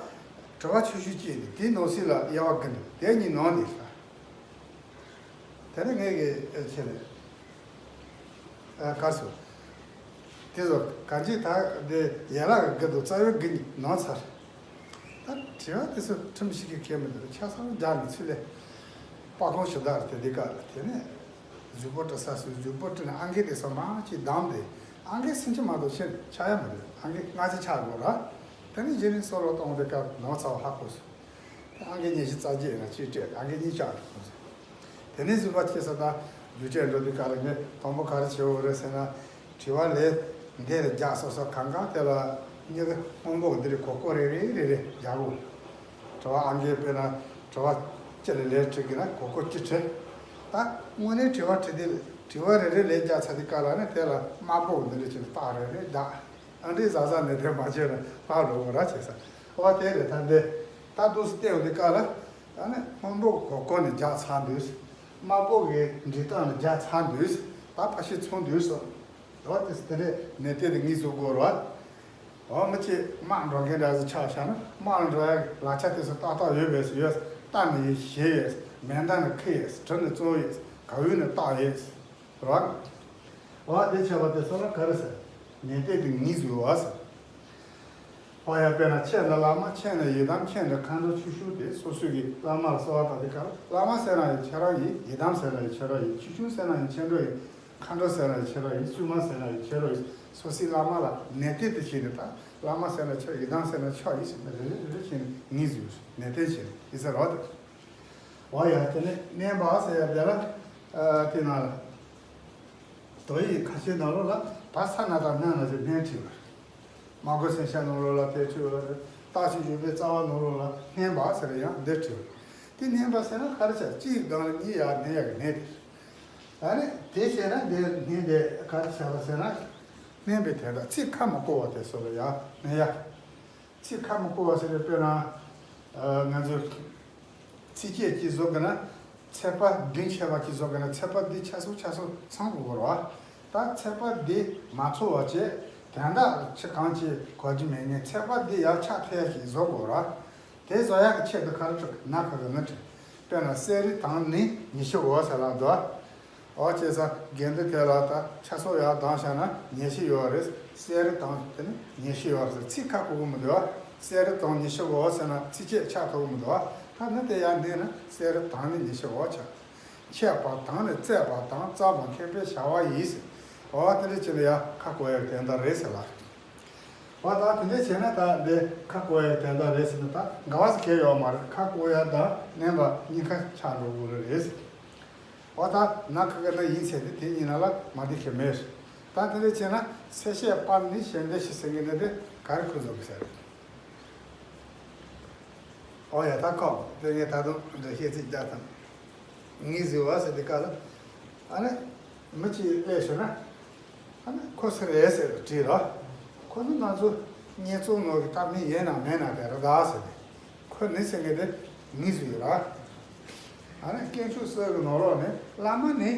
དྲི་བ་ཆུང་ཆུང་གཅིག་ནི་དེའི་ནང་གསེས་ལ་དབྱེ་བ་དགུ་འདུག་དེ་གཉིས་ནང་ནས་ལ། དེ་ནས་ངས་ཀྱི་ཨེ་ཆེ་ནས་ཨ་གར་སོ། དེ་ཚོ་གང་ཅི་ད་དེ་ཡན་ལག་གི་དགུ་དང་རྩ་བའི་དགུ་གཉིས་ནང་ཚར། ད་དྲི་བ་དེ་ཚོ་ཁྲིམས་ཤིག་གི་ཁྱད་མི་འདུག་ཆ་ཚང་རྒྱག་ནས་ཚུལ་ལས། པ་ཁོང་ཞུ་དག་དེ་འདི་ག་ལ་དེ་ནས་གཟུགས་པོ་བཀྲུ་ས་སུ་གཟུགས་པོ་བཀྲུ་ནས་ཨང་ཀི་དེ་ཚོ་མང་ཅིག་བསྡམས་ཏེ་ཨང་ཀི་སུམ་ཅུ་མ་གཏོགས་ཕྱིན་ཆགས་ཡ་མི་འདུག་ཨང་ཀི་ལྔ་ཅིག་ཆགས་དགོས་ར། དེ་ནས་རྗེས་ནས་སོ་ལོ་གཏོང་དེ་ག་ནང་ཚར་བ་ཧ་གོ་སོང་། ཨང་ཀི་ཉི་ཤུ་རྩ་བརྒྱད་ཡིན་ན་གཅིག་སྤྲད་ཨང་ཀི་གཉིས་བཅག་རེད་ཁོང་ཚོས། དེ་ནས་བཟོས་པ་ཁྱེད་ས་དང་རྒྱུ་ཆས་འགྲོ་དུས་ག་ལ་ངས་དང་པོ་ག་རེ་བྱེད་འོས་རེད་ཟེར་ན། དྲི་བ་ལས་འདི་ལ་རྒྱག་སོ་སོ་གང་གང་དེ་ལ་སྨྱུ་གུ་སྔོན་པོ་འདི་རེད་གོ་གོ་རེ་རེ་རེ་རེ་རྒྱག་དགོས། དྲི་བ་ཨང་ཀི་དཔེར་ན་དྲི་བ་སྤྱི་ལ་ལས་བྲིས་གི་ན་གོ་གོ་སྤྱི་བྲིས། ད་དངོས་གནས་དྲི་བ་དྲི་དུས་དྲི་བ་རེ་རེ་ལས་རྒྱག་ཚར་དུས་ག་ལ་ནི་དེ་ལ་དམར་པོ་འདི་འདྲ་བྱས་ནས་རྟགས་རེ་རེ་རྒྱག་ཨ་འདྲའི་ཟ་ཟ་ནས་དེ་མ་བྱས་ན་ཕར་འགྲོ་དགོས་ར་བྱེད་ས། ཨོ་དེ་རེད་ད་འདི། ད་འདུག་སེ་བལྟས་ཡོང་དུས་སྐབས་ལ། ཨ་ནི་སྔོན་པོ་གོ་གོ་ནས་རྒྱག་ཚར་འདུག་དམར་པོ་གི་འབྲི་སྟངས་ནས་རྒྱག་ཚར་འདུག་ད་ཕ་ཤི་ཚོང་འདུག་སོ། ཨོ་དེ་དེ་རེད་ནས་དེ་དེ་ངེས་བཟོ་དགོས་ར། ཨོ་མི་ཚེ་དམག་འགྲོ་མཁན་འདྲ་ཟིག་ཆགས་བཞག་ན་དམག་ལ་འགྲོ་ཡ་ལག་ཆ་དེ་ཚོ་ཏག་ཏག་ཡོད་པས་ཡོད། རྟ་ནི་ཡོད་ཞེ་ཡོད། མེ་མདའ་ནི་ཁུ་ཡོད། གྲི་ནི་བཙོང་ཡོད། ག་འོད་ནི་བཏགས་ཡོད། རང་། འོ་དེ་བྱས་པ་དེ་ཚོ་ལ་ག་རེ་ཟེར། ནན་ཏན་དུ་ངེས་བཟོ་བ་ཟེར། འོ་ཡ་དཔེར་ན་ཁྱེད་ནི་བླ་མ། ཁྱེད་ནི་ཡི་དམ། ཁྱེད་ནི་མཁའ་འགྲོ་ཆོས་སྐྱོང་། དེ་སོ་སོའི་གི་བླ་མ་ལ་གསོལ་བ་བཏབ་དུས་སྐབས་ལ་བླ་མ་ཟེར་ན་ཡང་ཁྱེད་རང་ཡིན། ཡི་དམ་ཟེར་ན་ཡང་ཁྱེད་རང་ཡིན། ཆོས་སྐྱོང་ཟེར་ན་ཡང་ཁྱེད་རང་ཡིན། མཁའ་འགྲོ་ཟེར་ན་ཡང་ཁྱེད་རང་ཡིན། བཙུན་མ་ཟེར་ན་ཡང་ཁྱེད་རང་ཡིན། སོ་སོའི་བླ་མ་ལ་ནན་ཏན་དུ་བྱས་ནས་ད་བླ་མ་ཟེར་ན་ཁྱོད། ཡི་དམ་ཟེར་ན་ཁྱོད་ཡིན་ཟེར་ནས་རེ་རེ་རེ་རེ་བྱས་ནས་ངེས་བཟོ་ནན་ཏན་བྱས་ནས་ཡིན་ཟེར་རོ་དེ། འོ་ཡ་དེ་ནས་མནན་པ་ཟེར་ཡ་དེ་ལ། ཨ་དེ་ནང་ལ། དོ་ཡི་ཁ་ཆེའི་ནང་ལོགས་ལ་ད་ས་ན་དང་སྣ་ན་ཟེར་སྣན་བྲིས་པ་རེད། མ་གོ་སེང་ཤ་ནང་ལོགས་ལ་དེ་བྲིས་པ་རེད། རྟགས་ཅན་འཇུག་པའི་རྩ་བ་ནང་ལོགས་ལ་སྣན་པ་ཟེར་ཡང་འདི་བྲིས་པ་རེད། དེ་སྣན་པ་ཟེར་ན་ག་རེ་བྱ། གཅིག་སྒང་ལ་གཉིས་ཡར་སྣན་ཡག་གི་སྣན་དེ་རེད། ཨ་ནི་དེ་བྱས་ན་འདི་སྣན་དེ་ག་རེ་བྱ་བ་ཟེར་ན། སྣན་པའི་དོན་དག་ཚིག་ཁ་མ་གོ་བ་དེ་ཚོ་ལ་ཡང་སྣན་ཡག་ཚིག་ཁ་མ་གོ་བ་ཟེར་ཏེ་དཔེར་ན། ཨ་ང་ཚོས་ཚིགས་བཅད་ཅིག་བཟོ་དགོས་ན། ཚེག་བར་བདུན་ཕྱེ་བ་ཅིག་བཟོ་དགོས་ན་ཚེག་བར་འདི་ཆ་སོ་ཆ་སོ་ཚང་དགོས་རེད་བ། ད་ཚེག་བར་འདི་མ་ཚང་བ་བྱས། དོན་དག་ཆ་གང་ཅི་གོ་རྒྱུ་མེད་ངེས་ཚེག་བར་འདི་ཡར་ཆག་ཐལ་ཞིག་བཟོ་དགོས་རེད། དེ་བཟོ་ཡག་གི་ཆེད་དུ་ཁ་རུ་ཁྲིག་ན་ཁ་གི་ནི་ཁྲིག་དཔེར་ན་གསེར་རི་དང་ནི་ཉི་ཤུ་འོ་ཟེར་ལ་འདུག་འོ་བྱས་ཙང་དགེ་འདུན་དེ་ལ་ད་ཆ་སོགས་ཡག་དང་བྱས་ན་ཉི་ཤུ་ཡོད་རེད། གསེར་རི་དང་དེ་ནི་ཉི་ཤུ་ཡོད་རེད། ཚིག་ཁ་གོ་གི་མི་འདུག་གསེར་རི་དང་ཉི་ཤུ་འོ་ཟེར་ན་ཚིག་བཅད་ཆགས་ཐུབ་གི་མི་འདུག་ད་ནི་དེ་ཡང་འདི་ནི་གསེར་རི་དང་ནི་ཉི་ཤུ་འོ་ཆགས། འཆད་པ་དང་ནི་བཙས་པ་དང་བཙས་པ་མཁས་པའི་བྱ་བ་ཡིས། འོ་དེ་འདྲ་བྱས་ན་ཡང་ཁ་གོ་ཡག་དོན་དག་རེད་ཟེར་ལ། འོ་ད་དེ་འདྲ་བྱས་ན་ད་འདི་ཁ་གོ་ཡག་དོན་དག་རེད་ཟེར་ན་ད་འགལ་བ་ཟེར་གང་ཡོད་མ་རེད། ཁ་གོ་ཡག་དང་བརྣན་པ་གཉིས་ཀ་ཆགས་འགྲོ་དགོས་རེད་ཟེར། འོ་ད་ན་ཁ་གི་ན་ཡིན་ཚད་དེ་དེ་གཉིས་ན་ལ་མ་བསྡད་མཁན་མེད། ད་དེ་འདྲ་བྱས་ན་ཚད་བཤད་པ་ནི་ཞེན་པའི་ཕྱིར་ཟེར་མཁན་འདི་དེ་ག་རེ་ཁོ་ཚོ་གི་ཟེར། འོ་ཡ་ད་ཁོ་དེ་ངས་ད་དུང་འདྲ་བཤད་ཚིག་རྒྱག་དང་། ངས་བཟོས་པ་ཟེར་དེ་ག་ལ། ཨ་ནི་མི་གཅིག་སླེབས་ཤོར་ན། ཨ་ནི་ཁོ་སུ་རེད་ཟེར་དྲིས་རོགས། ཁོ་ནི་ང་ཚོ་བསྙེན་རྫོགས་ནོར་གྱི་ཐབས་མི་ཡིན་ན་མེད་ན་དེ་རེད་ད་ཟེར་ནས། ཁོ་ནི་ཟེར་མཁན་དེ་ངས་བཟོས་ཡོད་ར། ཨ་ནི་དཀོན་མཆོག་གསུམ་གྱི་ནང་ལོགས་ནས་བླ་མ་ནི་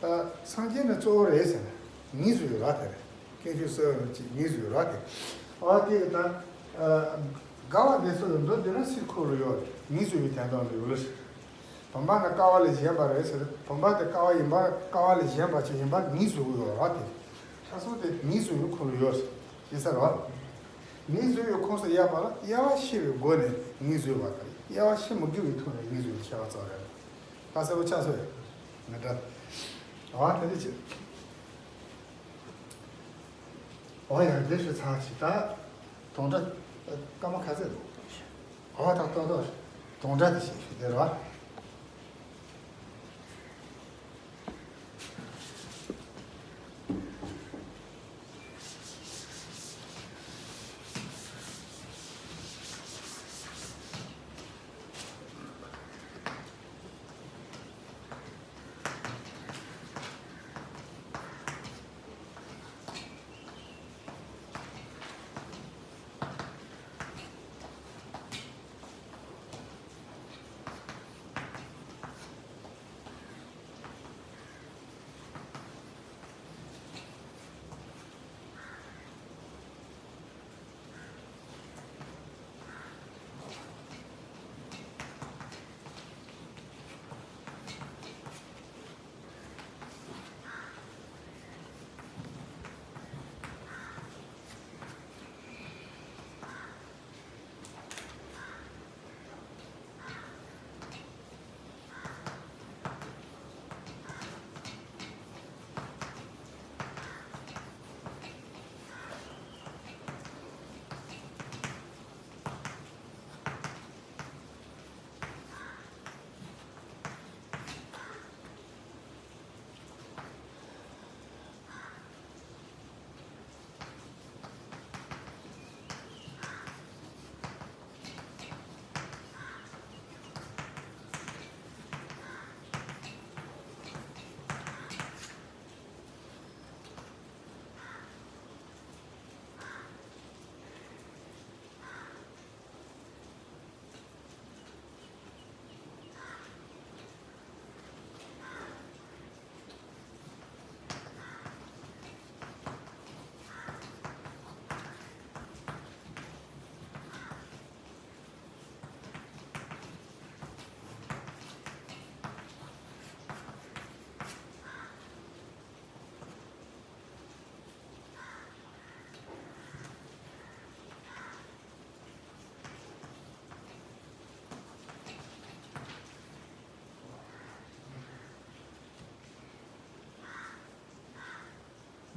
ད་སངས་རྒྱས་ནི་གཙོ་བོ་རེད་ཟེར་ནས་ངས་བཟོས་ཡོད་ར་དེ་རེད། དཀོན་མཆོག་གསུམ་གྱི་ངས་བཟོས་ཡོད་ར་དེ། ཨ་དེ་ད་དགའ་བ་འདི་ཚོ་ཡོད་འདུག་འདི་ན་སྲིད་ཁོ་རུ་ཡོད་ངས་བཟོས་པའི་དོན་དག་འདི་ཡོད་ལ། བུམ་པ་ནི་ཀ་བ་ལས་གཞན་པ་རེད་ཟེར། བུམ་པ་དེ་ཀ་བ་ཡིན་པ་ཀ་བ་ལས་གཞན་པ་ཅིག་ཡིན་པ་ངས་བཟོས་ཡོད་ར་དེ། ཆ་སོགས་དེ་ངས་བཟོས་ཡོད་ཁོ་རུ་ཡོད་ཟེར་ས་རེད་བ། ངས་བཟོས་ཡོད་ཁོངས་སུ་ཡོད་པ་ལ་དབྱེ་བ་ཕྱེ་བའི་སྒོ་ནས་ངས་བཟོས་པ་དང་དབྱེ་བ་ཕྱེ་མི་དགོས་པའི་ཐོག་ནས་ངས་བཟོས་པའི་ཁྱད་པར་ཙམ་རེད། ད་གསལ་པོ་ཆགས་སོང་ངས་འདྲ། འོ་དེ་འདྲ་བྱེད། འོ་ཡ་འདི་ཞུ་ཚར་ཅིག་ད། དོན་དག་སྐར་མ་ག་ཚོད་འདུག་འོ་ད་ཏོག་ཏོག་དོན་དག་དེ་ཞིག་ཞུ་དེ་རེད་བ།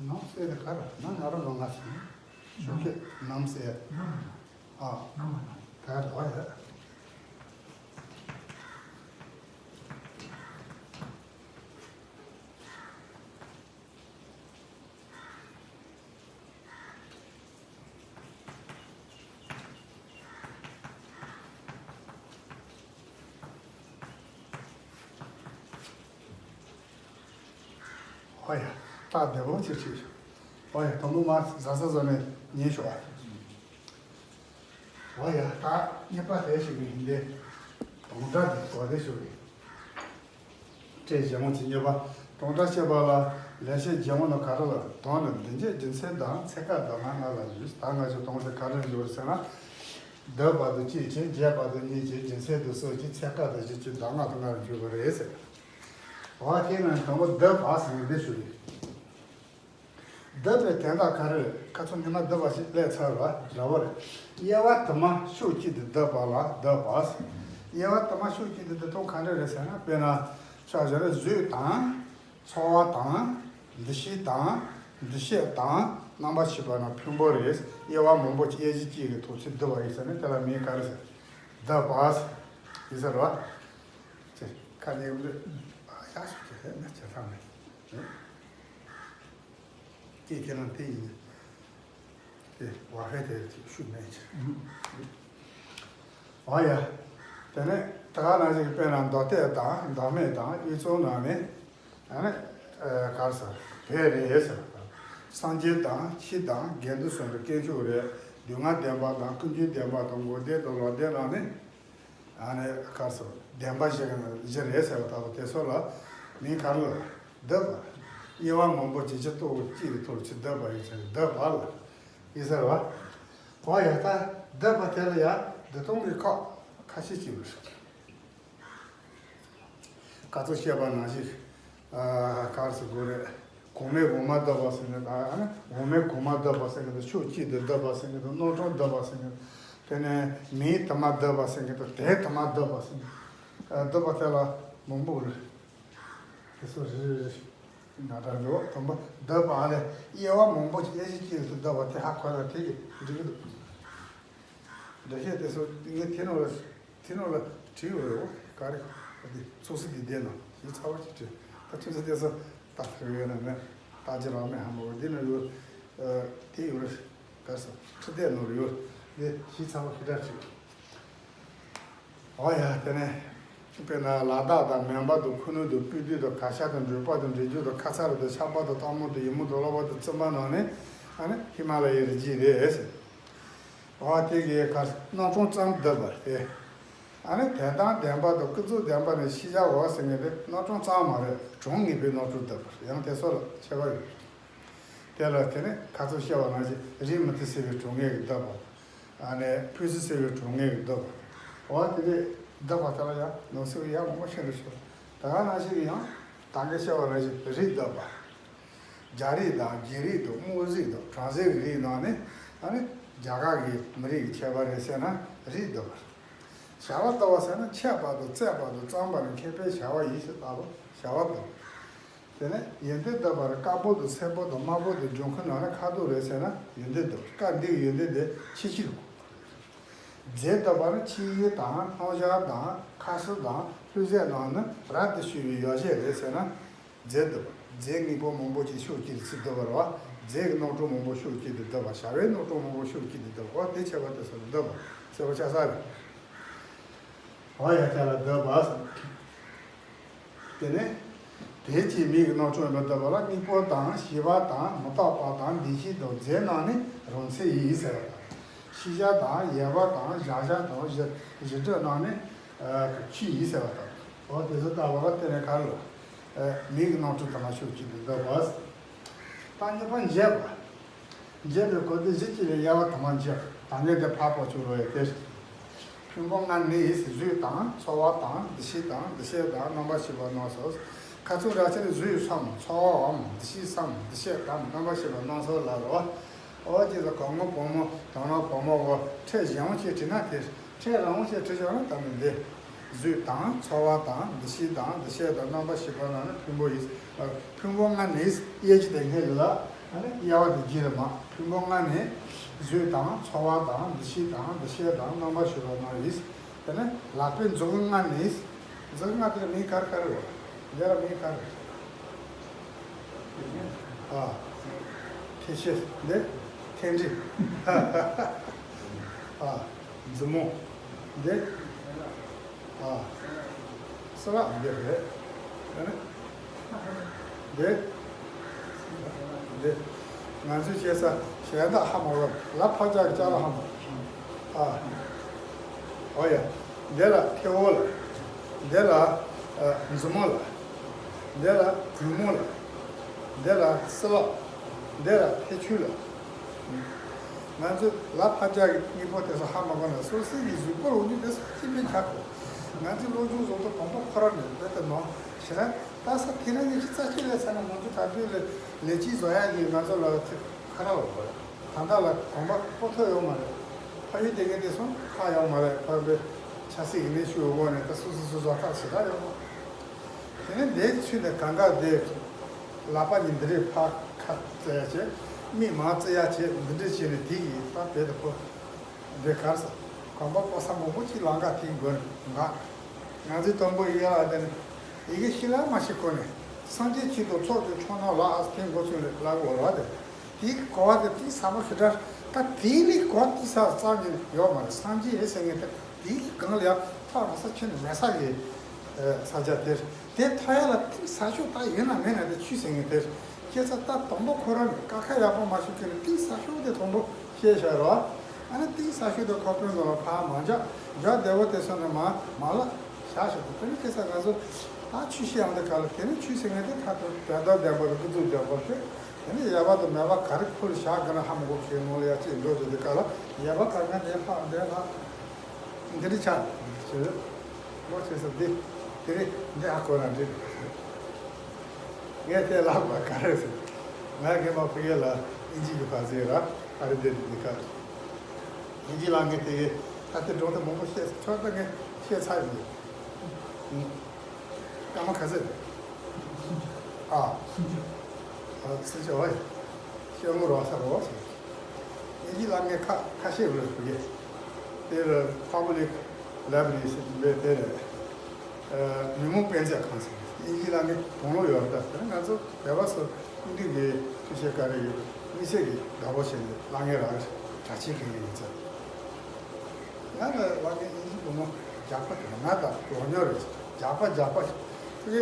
ནང་གསེས་དེ་ག་རེ་ནང་ང་རང་ལོ་ང་ཞིག་ཤོག་ཁེ་ནང་གསེས། ཨ། ག་རེ་རེད། ཨོ་ཡ། ད་བདེ་མོ་ཅིག་བྱས། ཨོ་ཡ། དང་པོ་མར་ཟ་ཟ་ཟ་ནས་ཉན་ཤོག་ཨ། ཨོ་ཡ། ད་གཉིས་པ་དེ་ཞིག་ཡིན་ཏེ། དོང་གྲ་དེ་གོ་བདེ་ཤོག་གི། སྤྲེལ་རྒྱལ་མོ་གཅིག་གཉིས་པ། དོང་གྲ་བཤད་པ་ལ་ལེགས་བཤད་རྒྱལ་མོ་ནི་ག་རེ་ལ་དོང་ནི་འདི་འཇའི་རྒྱུ་མཚན་དང་ཚེ་སྐབས་དང་ང་ང་ལ་ཡོད། ད་ང་ཚོ་དོང་དེ་ག་རེ་ཡོད་ཟེར་ན། བསྡུ་བར་དུ་གཅིག་བྱས། འབྱེད་པར་དུ་གཉིས་བྱས། སྦྱིན་སྲེག་ཏུ་གསུམ་བྱས། ཚེ་དཀར་དུ་བཞི་བྱས། གདམས་ངག་ཏུ་ལྔ་རུ་འགྱུར་བ་རེད་ཟེར། འོ་དེ་ནི་དང་པོ་བསྡུ་བ་ཟེར་ནས་འདི་ཞུ་རེད། བསྡུ་བའི་དོན་དག་ག་རེ་རེད། ཁ་ཚོན་ཉི་མ་བསྡུ་བ་ཞིག་སླེབས་ཚར་བ་འདྲ་བོ་རེད། དབྱེ་བ་དུ་མ་ཕྱོགས་གཅིག་ཏུ་བསྡུ་བ་ལ་བསྡུ་བ་ཟེར། དབྱེ་བ་དུ་མ་ཕྱོགས་གཅིག་ཏུ་བསྡུ་སྟངས་ག་འདྲ་རེད་ཟེར་ན། དཔེར་ན་ཆ་བཞག་ན་བཟོད་དང་། ཚོར་བ་དང་། འདུ་ཤེས་དང་། འདུ་བྱེད་དང་། རྣམ་པར་ཤེས་པ་རྣམས་ཕུང་པོ་རེད། དབྱེ་བ་མང་པོ་ཅིག་དབྱེ་གཞི་གཅིག་གི་ཐོག་ཚུར་བསྡུ་བ་ཡིན་ཟེར་ནས་དེ་ལ་མིང་ག་རེ་ཟེར། བསྡུ་བ་ཟེར། ཡིན་ཟེར་བ། ཅེས་ཁ་ནས་ཡོང་དུས་ཡག་ཤོས་ཅིག་རེད་ན་བྱེད་ཐབས་མེད། ཀྱེ་ཁྱེད་རང་དེ་ཡིན། དེ་བ་ཧེ་དེ་ཅིག་ཤུགས་མེད་ཅིག་འོ་ཡ། དེ་ནས་ད་ག་ནང་བཞིན་དཔེར་ན་མདོ་སྡེ་དང་མདོ་སྨད་དང་དབུས་གཙང་ནང་ནས་ཨ་ནི་གར་ས་བོད་རེད་ཟེར། སངས་རྒྱས་དང་ཁྱི་དང་དགེ་འདུན་གསུམ་གྱི་དཀོན་མཆོག་རེད། སྡུག་བསྔལ་བདེན་པ་དང་ཀུན་འབྱུང་བདེན་པ་དང་འགོག་བདེན་དང་ལོག་བདེན་ནང་ནས། ཨ་ནི་གར་སོ་བདེན་པ་བཞི་གི་ནང་བཞི་རེད་ཟེར་བ་ལྟ་བུ་དེ་ཚོ་ལ་མིང་ག་རེ་ལབ། བསྡུ་བ། དབྱེ་བ་མང་པོ་ཅིག་ཅིག་ཏུ་གཅིག་གི་ཐོག་ཅིག་བསྡུ་བ་ཡིན་ཟེར། བསྡུ་བ་ལ་ཡིན་ཟེར་བ། འོ་ཡ། ད་བསྡུ་བ་དེ་ལ་ཡ་བསྡུ་སྟངས་ཀྱི་ཁག་ཁ་ཤས་ཅིག་ཡོད་རེད། ཁ་ཚོན་བཤད་པ་ནང་བཞིན། ཨ། ག་རེ་ཟེར་དགོས་རེད། གོང་མས་གོང་མ་བསྡུ་བ་ཟེར་མཁན་དང་། ཨ་ནི་འོག་མས་གོང་མ་བསྡུ་བ་ཟེར་མཁན་དང་། ཕྱོགས་གཅིག་ཏུ་བསྡུ་བ་ཟེར་མཁན་དང་། རྣམ་གྲངས་བསྡུ་བ་ཟེར་མཁན་དང་། དེ་ནས་མིང་དུ་མ་བསྡུ་བ་ཟེར་མཁན་དང་། དོན་དུ་མ་བསྡུ་བ་ཟེར་མཁན། ཨ། བསྡུ་བ་དེ་ལ་མང་པོ་རེད། དེ་ཚོ་རེ་རེ་རེ་ང་འདྲ་འགྲོ། དང་པོ་བསྡུ་བ་ལས་དབྱེ་བ་མང་པོ་ཞིག་དབྱེ་གཞི་གཅིག་ཏུ་བསྡུ་བ་དེ་ཧ་གོ་ན་དེ་གི་འགྲིག་གི་འདུག་འདུ་ཤེས་དེ་ཚོ་ངས་དེ་ནང་ལ་དེ་ནང་ལ་བྲིས་ཡོད་རེད། འོ་ག་རེ་དེ་ཚོགས་སྲིད་དེ་བསྡད་ན་ཞིབ་ཚགས་པོ་ཞིག་བྲིས། ད་ཁྱོད་ཚོ་དེ་ཚོ་ལྟ་ཐུབ་ཡོད་ན་ངས་ལྟ་རྒྱུ་རང་མེད་ཧ་མ་གོ། འདི་ནང་ཡོད། ཨ། དེ་ཡོད་རེད། ག་རེ་ཟེར། ཁྲི་སྟེགས་ནང་ལ་ཡོད། འདི་ཞིབ་ཚགས་པོ་ཞིག་འདྲ་བྲིས། འོ་ཡ། དེ་ནས་དཔེར་ན་ལ་དྭགས་དང་། མོན་པ་དང་། ཁུ་ནུ་དང་། སྤོས་སྡུད་དང་། གར་ཞ་དང་། འབྲོག་པ་དང་། འབྲས་ལྗོངས་དང་། ཁ་ཚ་རུ་དང་། ཆབ་འབག་དང་། སྟག་མོ་དང་། ཡི་མུག་དང་། གློ་བུར་དང་། བཙུན་མ་རྣམས་ནི་ཨ་ནི་ཧི་མ་ལ་ཡའི་རི་རྒྱུད་རེད་ཟེར། འོ་དེ་གའི་གར་རྣམ་གྲངས་ཙམ་བསྡུ་བ་སྟེ། ཨ་ནི་དོན་དམ་བདེན་པ་དང་ཀུན་རྫོབ་བདེན་པ་ནི་ཤེས་བྱ་འོག་ཟེར་མཁན་དེ་རྣམ་གྲངས་ཙམ་མ་རེད། གྲངས་ངེས་པའི་རྣམ་གྲངས་བསྡུ་བ་རེད། ཡང་དེ་ཚོ་ལ་ཁྱད་པར་ཡོད་རེད། དེ་ལ་དེ་ནི་ཁ་ཚོན་བཤད་པ་ནང་བཞིན་རིགས་མུ་སྟེགས་སེལ་བའི་གྲངས་ངེས་ཀྱིས་བསྡུ་བ། ཨ་ནི་ཕུན་སུམ་ཚོགས་པའི་གྲངས་ངེས་ཀྱིས་བསྡུ་བ། འོ་དེ་འདྲའི་བསྡུ་བ་དེ་ལ་ཡང་ནང་གསེས་ཡང་མང་པོ་ཤེས་འགྲོ་ཆོག་ད་ག་ནང་བཞིན་གྱི་ཡང་ད་གིན་བཤད་པ་ནང་བཞིན་རིགས་བསྡུ་བ། རྒྱལ་རིགས་དང་རྒྱལ་རིགས་དང་དམུ་རིགས་དང་བྲམ་ཟེ་གི་རིགས་ནང་ནས་ཨ་ནི་རྒྱ་གར་གྱི་མི་རིགས་ཀྱི་ཁྱད་པར་རེད་ཟེར་ན་རིགས་བསྡུ་བ། བྱ་བ་བསྡུ་བ་ཟེར་ན་འཆད་པ་དང་རྩོད་པ་དང་བརྩམས་པ་ནི་མཁས་པའི་བྱ་བ་ཡིན་ཞེས་ལྟ་བུ་བྱ་བ་བསྡུ་བ། དེ་ནས་ཡོན་ཏན་བསྡུ་བར་དཀར་པོ་དང་སེར་པོ་དང་དམར་པོ་དང་ལྗང་ཁུ་ནང་ནས་ཁ་དོག་རེད་ཟེར་ན་ཡོན་ཏན་བསྡུ་བར། སྐབས་འདིའི་ཡོན་ཏན་དེ་ཕྱི་ཕྱིར་གོ། རྫས་བསྡུ་བར་ནི་ཕྱིའི་ཡུལ་དང་། སྣང་ཆ་དང་། ཁ་ཟས་དང་། ལྷུང་བཟེད་རྣམས་ནི་རབ་ཏུ་ཞི་བའི་ཡོ་བྱད་རེད་ཟེར་ན་རྫས་བསྡུ་བར། རྫས་དངོས་པོ་མང་པོ་ཅིག་ཕྱོགས་གཅིག་ཏུ་ཚུར་བསྡུ་བ་རེད་བ། རྫས་ཀྱི་རྣམ་གྲངས་མང་པོ་ཕྱོགས་གཅིག་ཏུ་བསྡུ་བ། བྱ་བའི་རྣམ་གྲངས་མང་པོ་ཕྱོགས་གཅིག་ཏུ་བསྡུ་བ། དེ་ཁྱད་པར་དེ་ཚོ་ལ་བསྡུ་བ་ཟེར་བ་ཆགས་ས་རེད། འོ་ཡ། དེ་ལ་བསྡུ་བ་ཟེར། དེ་ནས་དེ་ཅིའི་མིང་གི་རྣམ་གྲངས་ལ་བསྡུ་བ་ལ། དངོས་པོ་དང་། ཞི་བ་དང་། མི་རྟག་པ་དང་། འདུ་ཤེས་དང་། རྫས་རྣམས་ནི་རང་མཚན་ཡིན་ཟེར་བ་དང་། ཤེས་བྱ་དང་། ཡལ་བ་དང་། བཞག་བྱ་དང་། གཞི་གཞི་གྲུབ་རྣམས་ནི་ཆོས་ཡིན་ཟེར་བ་དང་། འོ་དེ་ཚོ་ལྟ་བུ་ལ་དེ་ནས་ག་རེ་ལབ། མིང་གི་རྣམ་གྲངས་དུ་མ་ཕྱོགས་གཅིག་ཏུ་བསྡུ་བ་ཟེར། ད་གཉིས་པ་འབྱེད་པ། འབྱེད་པའི་སྐབས་དེ་གཞི་གཅིག་ལས་དབྱེ་བ་དུ་མར་འབྱེད། ད་ངས་དེ་ཕར་ཕར་ཕྱོགས་ལ་ཡོད་དེ། ཕུང་པོ་ལྔ་ནི། བཟོད་དང་། ཚོར་བ་དང་། འདུ་ཤེས་དང་། འདུ་བྱེད་དང་། རྣམ་པར་ཤེས་པ་རྣམས་སོ། ཁ་ཚུར་ར་ཆེར་བཟོད་སམ། ཚོར་བའམ། འདུ་ཤེས་སམ། འདུ་བྱེད་དམ། རྣམ་པར་ཤེས་པ་རྣམས་སོ་ལ་རོ། ཨོ་ཅེས་སོ། གང་མོ་བུ་མོ་དང་ན་བུ་མོ་བོ་ཁྲེ་ཞང་ཅེས་བྲིས་ན་དེ། ཁྲེ་རང་ཅེས་བྲིས་ཆོག་ན་ད་ནི་འདི། བཟོད་དང་། ཚོར་བ་དང་། འདུ་ཤེས་དང་། འདུ་བྱེད་དང་། རྣམ་པར་ཤེས་པ་རྣམས་ནི་ཕུང་པོ་ཡིན། ཕུང་པོ་ལྔ་ནི་དབྱེ་གཞི་དེ་སྔོན་ལ་ཨ་ནི་དབྱེ་བ་དེ་བརྒྱུད་ལ་མ། ཕུང་པོ་ལྔ་ནི་བཟོད་དང་། ཚོར་བ་དང་། འདུ་ཤེས་དང་། འདུ་བྱེད་དང་། རྣམ་པར་ཤེས་པ་རྣམས་ཡིན། དེ་ནས་ལག་པའི་མཛུབ་གུ་ལྔ་ནི། མཛུབ་གུ་ལྔ་དེ་ལ་མིང་ག་རེ་ག་རེ་ཡོད། འདི་ལ་མིང་ག་རེ། ཨ། ཐེ་ཤེས་འདི། ཐེ་འདྲི། ཨ། མཛུབ་མོ་འདི། ཨ། སྲིན་ལག་འདི་རེད། ཨ་ནི་འདི། འདི། ང་ཚོས་བྱེད་ས་གཞན་དག་ཧ་མ་གོ། ལ་ཕར་ལྕགས་ཀྱི་ལྕགས་ལ་ཧ་མ་གོ། ཨ། འོ་ཡ། འདི་ལ་ཐེ་བོ་ལ། འདི་ལ་ཨ་མཛུབ་མོ་ལ། འདི་ལ་གུས་མོ་ལ། འདི་ལ་སྲིན་ལག། འདི་ལ་ཐེ་ཆུ་ལ། ང་ཚོས་ལ་ཕར་རྒྱག་གི་དངོས་པོ་དེ་ཚོ་ཧ་མ་གོ་ན་སོ་སོའི་གི་གཟུགས་པོ་ལ་འོ་ནི་དེ་ཚོ་ཅི་མིན་ཆགས་དགོས། ང་ཚོའི་བློ་སྦྱོང་བཟོ་ཐུབ་གོམ་པ་ཁོ་རང་ནས་རྦད་དེ་ནོར་ཞེ་ན། ད་ས་དེ་རིང་ཉི་ཤུ་རྩ་གཅིག་ལས་ཚར་ན་མང་ཚོགས་དྲ་འབུལ་ལས་ལས་གཅིག་བཟོ་ཡག་གི་ང་ཚོ་ལ་ཁ་རག་ལ་བོར། ད་ལྟ་ལ་གོམ་པ་སྤོ་ཐུབ་ཡོད་མ་རེད། ཕ་ཡུལ་དེ་གའི་དེ་སོང་ཁག་ཡོད་མ་རེད། ཕ་ཡུལ་ཆབ་སྲིད་ཀྱི་གནས་ཚུལ་འོག་ནས་ད་སོ་སོ་སོ་སོ་ཐག་ཆོད་ད་ཡོད་མ། དེ་ནས་འདིའི་ཚུལ་དེ་གང་ག་དེ་ལག་པ་གཉིས་འདི་རེད། ཕར་ཁ་བཙལ་ཡ་བྱེད། མིག་མར་བཙལ་ཡ་བྱེད། འདི་འདྲ་བྱས་ནས་དེ་གི་ད་བེད་དུ་ཕོ། འདི་གར་ས་གོམ་པ་སྤོ་ས་མང་པོ་ཅིག་ལང་ཀ་དེའི་མགོ་ནས་འགག་ང་ཚོའི་དང་པོ་ཡི་གེ་ལ་དེ་ནས་ཡི་གེ་ཤེས་ལ་མ་ཤེས་གོ་ནས་སངས་རྒྱས་ཆོས་དང་ཚོགས་ཀྱི་མཆོག་རྣམས་ལ་ཨ་ས་དེའི་མགོ་ཚུན་ལས་བླ་གོ་ར་དེ། དེའི་གོ་བ་དེ་དེའི་ས་མ་ཤི་དྲ་ད་དེའི་ལས་གོ་དེའི་ས་རྩ་ཉིད་ཡོད་མ་རེད། སངས་རྒྱས་ཡིན་ཟེར་ངེས་དེ་དེའི་གང་ལ་ཡང་ཐག་རིང་ས་ཁྱེར་ནས་མེད་ས་གི་ས་ཆ་དེར་དེ་ཐོ་ཡ་ལ་དེའི་ས་ཤོག་ད་ཡིན་ན་མེད་ན་དེ་ཆུད་ཟེར་ངེས་དེར་སྐྱེ་ས་ད་དང་པོ་ཁོ་རང་ནས་ཀ་ཁ་ཡག་པོ་མ་ཤེས་ཁྱེར་ནས་དེའི་ས་ཤོག་དེ་དང་པོ་ཤེས་བྱ་རོགས། ཨ་ནི་ཏིང་ས་ཤུལ་དུ་ཁོ་པའི་ནང་ལ་ཕར་མ་འཇག་འཇག་བདེ་བོ་དེ་སོང་ནས་མ་མ་ལ་བཞག་ཞིག་ཏུ་དེ་ནི་ཁེ་ས་ང་ཚོ་ད་ཆུ་ཤི་ཡང་དེ་ག་ལ་དེ་ནི་ཆུ་ཟེར་ངེས་དེ་ཐ་དུ་བོད་ཟླ་བདེ་བོ་དང་སྐུ་གཟུགས་བདེ་བོ་ཞིག་དེ་ནི་ཡལ་བ་དང་མལ་བ་ག་རེ་ཕུལ་བཞག་གི་ན་ཧ་མ་གོ་ཁའི་ནང་ལ་ཡ་གཅིག་འགྲོ་རྒྱུ་དེ་ག་ལ་ཡལ་བ་ག་ང་དེ་ལྷག་དེ་ལྷག་འདི་རི་ཆགས་ཞེས་ལོ་ཆེ་ས་འདི་དེ་རི་འདི་ཧ་གོ་ན་འདི་ངས་དེ་ལྷག་པ་ག་རེ་ཟེར་ང་རྒན་པ་ཕུ་གེ་ལ་ཨིན་ཇི་གི་ཕ་ཟེར་ར་ཨ་རི་འདི་འདི་ག་ཡིན་གྱི་ལ་ངས་དེ་ད་ལྟའི་སྒྲུང་དེ་མང་པོ་བཤད་ཚོད་ལྟ་ངས་བཤད་ཚར་ཡོད། སྐར་མ་ག་ཚོད་རེད། ཨ། ཨ་སུ་ཅི་ཨོ་ཡ། ཤེས་ངོ་རོགས་ས་རོགས་ཟེར། ཡིན་གྱི་ལ་ངས་ཁ་ཁ་ཤས་རེད་བུ་གེ། དེ་ལ་Public Library ཟེར་དེ་དེ་རེད། མི་མང་དཔེ་མཛོད་ཁང་ཟེར། དབྱིན་ཇི་ལ་ངས་དང་བླངས་ཡོད་རེད། ད་ང་ཚོ་བོད་པ་ཚོ་སྐུ་མདུན་གྱི་སྐུ་ཞབས་ག་རེ་ཡོད་དམིགས་བསལ་གྱི་དགའ་པོ་བྱས་ནས་ལ་ངས་རག་གྲྭ་ཆས་གི་ཡིན་ཚར། ང་ལ་ལ་ངས་དབྱིན་ཇི་བུ་མོ་རྒྱག་པ་དེ་ང་དང་ལོ་ཉོ་རེད། རྒྱག་པ་རྒྱག་པ་དེ་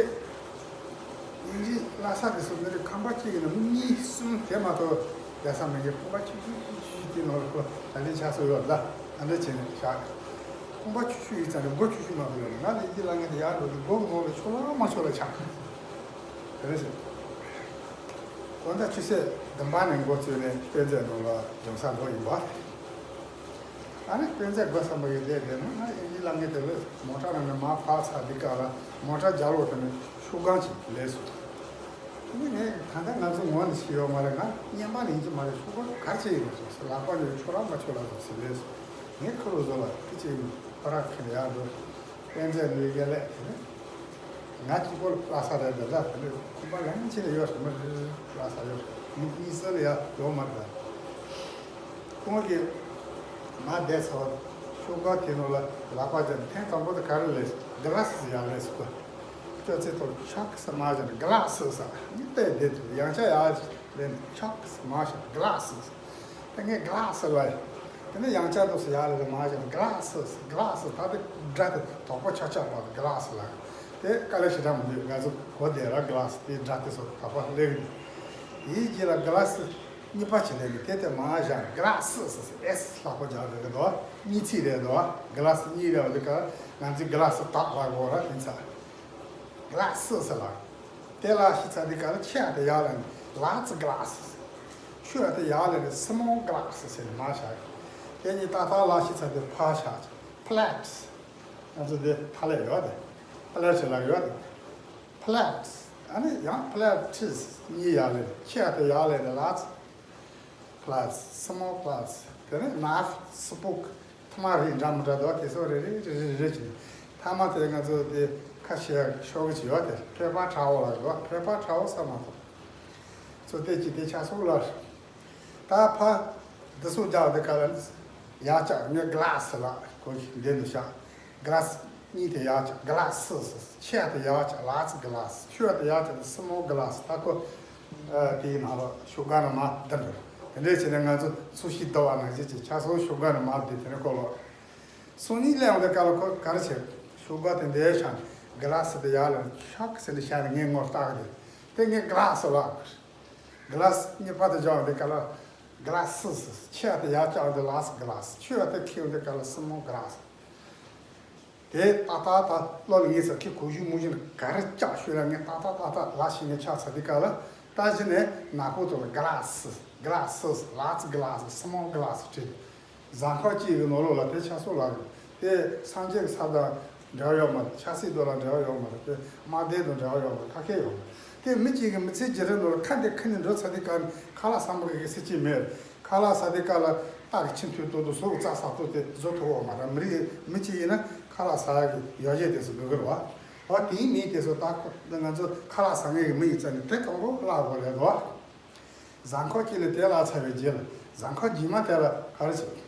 དབྱིན་ཇི་བསླབ་ས་དེ་ཚོ་མི་རེ་ཁང་པ་གཅིག་གི་ནང་མི་གཉིས་གསུམ་དེ་མ་གཏོགས་བསྡད་ས་མེད་ཀྱི་ཁང་པ་ཆུང་ཆུང་ཆུང་ཆུང་དེ་ནང་ལ་ཁོ་ད་ལྟའི་ཆ་ཚང་ཡོད་ལ་ཨ་འདྲ་བྱས་ནས་བཞག་ཁང་པ་ཆུང་ཆུང་ཡིན་ཙང་ནས་སྒོ་ཆུང་ཆུང་མ་གཏོགས་ཡོད་ལ་ང་ལ་ཡིན་གྱི་ལ་ངས་དེ་ཡར་འགྲོ་དུས་སྒོ་གི་ནང་ལ་ཆོག་ལ་མ་ཆོག་ལ་ཆགས། དེ་རེད་ཟེར། དགོང་དག་ཆུ་ཚོད་བདུན་པ་ནས་འགོ་བཙུགས་ནས་དཔེ་མཛོད་ནང་ལ་སྦྱོང་ས་འགྲོ་ཡིན་པ། ཨ་ནི་དཔེ་མཛོད་སྒོ་ཚང་མ་གི་བསྡད་བསྡད་ན་ང་ཡིན་གྱི་ལ་ངས་དེ་ལ་མོ་ཊ་ནང་ནས་མར་ཕར་ཚར་འདི་ག་ལ་མོ་ཊ་རྒྱག་ལོག་དེ་ནས་ཤོག་སྒམ་ཅིག་ལས་སོང་། དེ་ནས་ངས་ད་ལྟ་ང་ཚོ་ངོ་ནས་ཤེས་ཡོད་མ་རེད། ང་བརྙན་པར་ཡིན་གྱི་མ་རེད། ཤོག་སྒམ་ག་རེ་བྱས་ཡིན་ན་སོང་ཟེར། ལག་པ་ནས་ཆོག་ལ་མ་ཆོག་ལ་སོང་ཟེར་ལས་སོང་། ངས་ཁོ་རང་བཟོ་ལ་དེ་བྱས་ཡིན་ཁོ་ར་ཁེ་ལ་ཡར་འགྲོ། དཔེ་མཛོད་ནས་ཡར་ལས་དེ་ནས། ང་གཅིག་པོ་ལ་བསླབ་ས་རེད་འདི་ལ་དེ་ནས་ཁོམ་པ་ལན་ཆེ་ནས་ཡོད་རེད། མི་རེ་རེ་བསླབ་ས་ཡོད་རེད། མི་གཉིས་གསུམ་ལ་ཡ་ཡོད་མ་རེད། ཁོང་གིས་མ་བསྡད་ཚར་བ་ཤོག་སྒམ་དེ་ནང་ལ་ལག་པ་སྦྱར་ནས་ཐེངས་དང་པོ་དེ་ག་རེ་ལས་གྷི་ལ་སི་ཡ་ལས་སུ་ཅོ་ཙེ་ཐོག་ཆག་ས་མ་བཞག་ནས་གྷི་ལ་སི་ས་གཉིས་པས་བསྡད་དུས་ཡང་ཆ་ཡ་ལས་ནས་ཆག་ས་མ་བཞག་གྷི་ལ་སི་ས། དེ་ངས་གྷི་ལ་སི་ལ། དེ་ནས་ཡང་བསྐྱར་དུ་སུ་ཡར་ལ་མར་བཞག་གྷི་ལ་སི་གྷི་ལ་སི་ད་དེ་སྒྲ་དེ་དོག་པོ་ཆགས་ཆགས་པ་དང་གྷི་ལ་སི་ལ། དེ་དཀའ་ལས་ཞེ་དྲག་མི་འདུག་ང་ཚོ་གོ་བདེ་ར་གྷི་ལ་སི་དེ་སྒྲ་དེ་ཚོ་དོག་པ་སླེབས་ཀྱི་འདུག་དེའི་རྗེས་ལ་གྷི་ལ་སི་གཉིས་པ་ཅིག་སླེབས་ནས་དེ་དེ་མར་བཞག་གྷི་ལ་སི་སི་ཨེ་སི་ལྷག་པོ་རྒྱག་རེད་འདུག་གཉིས་ཚིག་རེད་འདུག་གྷི་ལ་སི་གཉིས་རེད་འདུག་ག་ང་ཚོས་གྷི་ལ་སི་དག་ལ་གོ་ར་དེ་ཚ། གྷི་ལ་སི་ལ། དེ་ལ་ཤི་ཚ་དེ་ག་ལ་ཆེ་ཨ་དེ་ཡག་ལ་ནི་ལ་ཙི་གྷི་ལ་སི། ཆུ་ཨ་དེ་ཡག་ལ་ནི་སི་མོལ་གྷི་ལ་སི་ཟེར་ནི་མ་བྱ། དེ་ནི་ཏག་ཏག་ལ་ཤི་ཚ་དེ་ཕ་བྱ། ཕ་ལེ་ཊི། ང་ཚོ་དེ་ཕ་ལེ་ཡོད་དེ། ཕ་ལེ་ཊི་ལ་ཡོད་དེ། ཕ་ལེ་ཊི། ཨ་ནི་ཡང་ཕ་ལེ་ཊི་གཉིས་ཡག་ལ་ནི་ཆེ་ཨ་དེ་ཡག་ལ་ནི་ལ་ཙི། གྷི་ལ་སི། སི་མོལ་གྷི་ལ་སི། དེ་ནས་ནའིཕ། སི་ཕོག་ཐ་མ་རེ་འདྲ་མི་འདྲ་འདུག་དེ་ཚོ་རེ་རེ་རེ་རེ་རེ་བྱས། ཐ་མ་དེ་ང་ཚོ་དེ་ཁ་ཤས་ཤོག་གི་ཅིག་ཡོད་དེ་པེ་པར་ཊ་ཝལ་ལ་འདུག་པེ་པར་ཊ་ཝལ་ས་མ་གཏོགས། ཚོ་དེ་ཅི་དེ་ཆ་སོགས་ལ། ད་ཕ་འདི་ཚོ་རྒྱག་འདི་ག་ལ་ཡག་ཅག་ངས་གྷི་ལ་སི་ལ་གོ་འདི་འདུག་ཤག་གྷི་ལ་སི་གཉིས་དེ་ཡག་ཅག་གྷི་ལ་སི་སི་ཆེ་དེ་ཡག་ཅག་ལ་ཙི་གྷི་ལ་སི། ཆུ་དེ་ཡག་ཅག་སི་མོལ་གྷི་ལ་སི། ད་ཁོ་དེའི་ནང་ལ་ཤོག་ག་ནང་མ་བསྡད་འགྲོ། དེ་འདྲས་བྱས་ནས་ང་ཚོ་ཚོས་གཞི་ལྡུག་པ་ནང་བཞིན་གྱི་ཆ་ཚང་ཤོག་ག་ནང་མ་བསྡད། དེ་ནས་ཁོ་ལོ་སང་ཉིན་སླེབས་འོང་དེ་ག་ལ་ཁོ་ག་རེ་བྱེད། ཤོག་ག་དེ་འདྲའི་ཤག་གྷི་ལ་སི་དེ་ཡག་ལ་ཤག་ཟེར་ནས་བཞག་ནས་ངས་ངོ་ལྟ་གི་དེ། དེ་ངས་གྷི་ལ་སི་ལ། གྷི་ལ་སི་གཉིས་པ་དེ་སྦྱར་འོང་དེ་ག་ལ་གྷི་ལ་སི་སི། ཆེ་དེ་ཡག་ཅག་འོང་དེ་ལ་ཙི་གྷི་ལ་སི། ཆུ་དེ་ཁེ་འོང་དེ་ག་ལ་སི་མོལ་གྷི་ལ་སི། དེ་ཏག་ཏག་ད་བློ་ལ་ངེས་ཚར། ཁྱེད་གོ་ཞུ་མོ་ཞུ་ནི་ག་རེ་ལྕགས་ཤོད་ལ་ངས་ཏག་ཏག་ཏག་ཏག་ལ་ཤི་ངས་ཆགས་ཚར་དེ་ག་ལ་ ད་གཞི་ནས་ནག་པོ་དེ་ལ་ག་ལ་སི། ག་ལ་སི། ལ་ཙི་ག་ལ་སི། སི་མོལ་ག་ལ་སི་བྲིས། གཟའ་འཁོར་གཅིག་གི་ནང་ལོགས་ལ་དེ་ཆ་སོགས་ལ་དེ་སངས་རྒྱས་ཀྱི་ས་དང་འབྲེལ་བ་ཡོད་མ་རེད། ཆབ་སྲིད་དོན་ལ་འབྲེལ་བ་ཡོད་མ་རེད། དེ་དམག་སྡེ་དང་འབྲེལ་བ་ཡོད་མ་རེད། ཁ་སྐད་ཡོད་མ་རེད། དེ་མི་གཅིག་གིས་མི་ཚེ་རྗེས་དྲན་ནང་ལ་ཁ་འདི་ཁ་ནས་འགྲོ་ཚར་དུས་སྐབས་ནས་ཁ་ལག་ཟ་མ་དགོས་ཀྱི་སྲིད་ཇུས་མེད། ཁ་ལག་ཟ་དུས་སྐབས་ལ་སྟག་གི་ཁྱི་ཐུག་ཏོག་ཏོ་ཟོག་གི་རྩྭ་ཟ་ཏོག་དེ་བཟོ་ཐུབ་ཡོད་མ་རེད། མི་རིགས་མི་གཅིག་ཡིན་ན་ཁ་ལག་ཟ་ཡག་གི་ཡོ་བྱད་དེ་ཚོ་དགོས་ཀྱི་རེད་བ། འོ་དེའི་མིང་དེ་ཚོ་ད་ཁོ་ང་ཚོ་ཁ་ལག་ཟ་མཁན་གྱི་མི་ཡིན་ཙང་ནས་དེ་དང་པོ་བརླག་དགོས་རེད་དོ། གཟའ་འཁོར་གཅིག་ནས་དེ་བརླག་ཚར་བའི་རྗེས་ལ་གཟའ་འཁོར་རྗེས་མ་དེ་ལ་ག་རེ་བྱེད།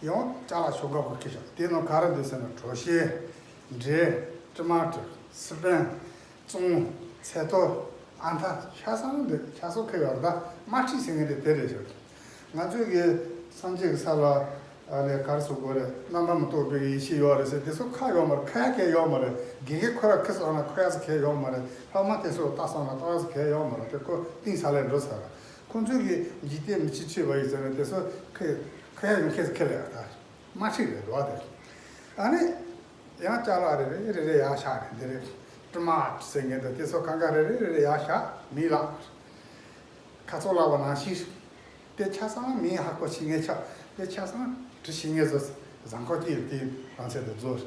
ཡང་ཅ་ལག་ཤོག་སྒམ་ཁུར་ཁྱེར་ཤོག་དེ་ནང་ག་རེ་འདུག་ཟེར་ན་གྲོ་ཞིབ། འབྲས། ཊ་མ་ཊར། སི་པན། ཙོང་། ཚལ་ཏོག་ཨ་མཐའ་ཆ་ཚང་འདུག་ཆ་ཚང་ཁེལ་ཡོད་རེད། ད་དམར་ཁྲིད་ཟེར་མཁན་དེ་དེ་རེད་ཤག་ང་ཚོའི་གི་སངས་རྒྱས་ཀྱི་ས་ལ་ཨ་ནི་ག་རེ་ཟེར་དགོས་རེད། རྣམ་པ་མི་རྟོག་པའི་ཡེ་ཤེས་ཡོད་རེད་ཟེར་དེ་ཚོ་ཁ་ཡོད་མ་རེད། ཁ་ཡ་གལ་ཡོད་མ་རེད། དགེ་རྒན་ཁོ་ར་ཁུ་སོང་ན་ཁོ་ཡ་ཟེར་གལ་ཡོད་མ་རེད། ལྷག་མ་དེ་ཚོ་ལྟ་སོང་ན་ལྟ་ཡ་ཟེར་གལ་ཡོད་མ་རེད། དེ་ཁོ་གཏིང་ཟབ་ལ་འགྲོ་ཚར་ར། ཁོང་ཚོའི་གི་འཇིག་རྟེན་མི་ཆོས་ཁྲིད་པ་ཡིན་ཟེར་ན་དེ་ཚོ་ཁ་ཁ་ཡ་ཡོང་ཁེ་ཁེ་ལས་ད་དམར་ཁྲིད་རེད་འགྲོ་བ་དེ། ཨ་ནི། ཡང་ཅ་ལག་རེ་རེ་རེ་རེ་ཡར་བཞག་རེད། འདི་རེད། ཊ་མ་ཊར་ཟེར་མཁན་དང་དེ་ཚོ་གང་ག་རེ་རེ་རེ་རེ་ཡར་བཞག་མིང་བརླག་ཁ་ཚོ་བརླག་པ་ནང་བཞིན། དེ་ཆ་ཚང་མིང་ཧ་གོ་ཤེས་མཁན་ཆགས། དེ་ཆ་ཚང་བྲི་ཤེས་མཁན་ཚོ་གཟའ་འཁོར་གཅིག་ལ་དེའི་རང་ཚད་དུ་རྫོགས།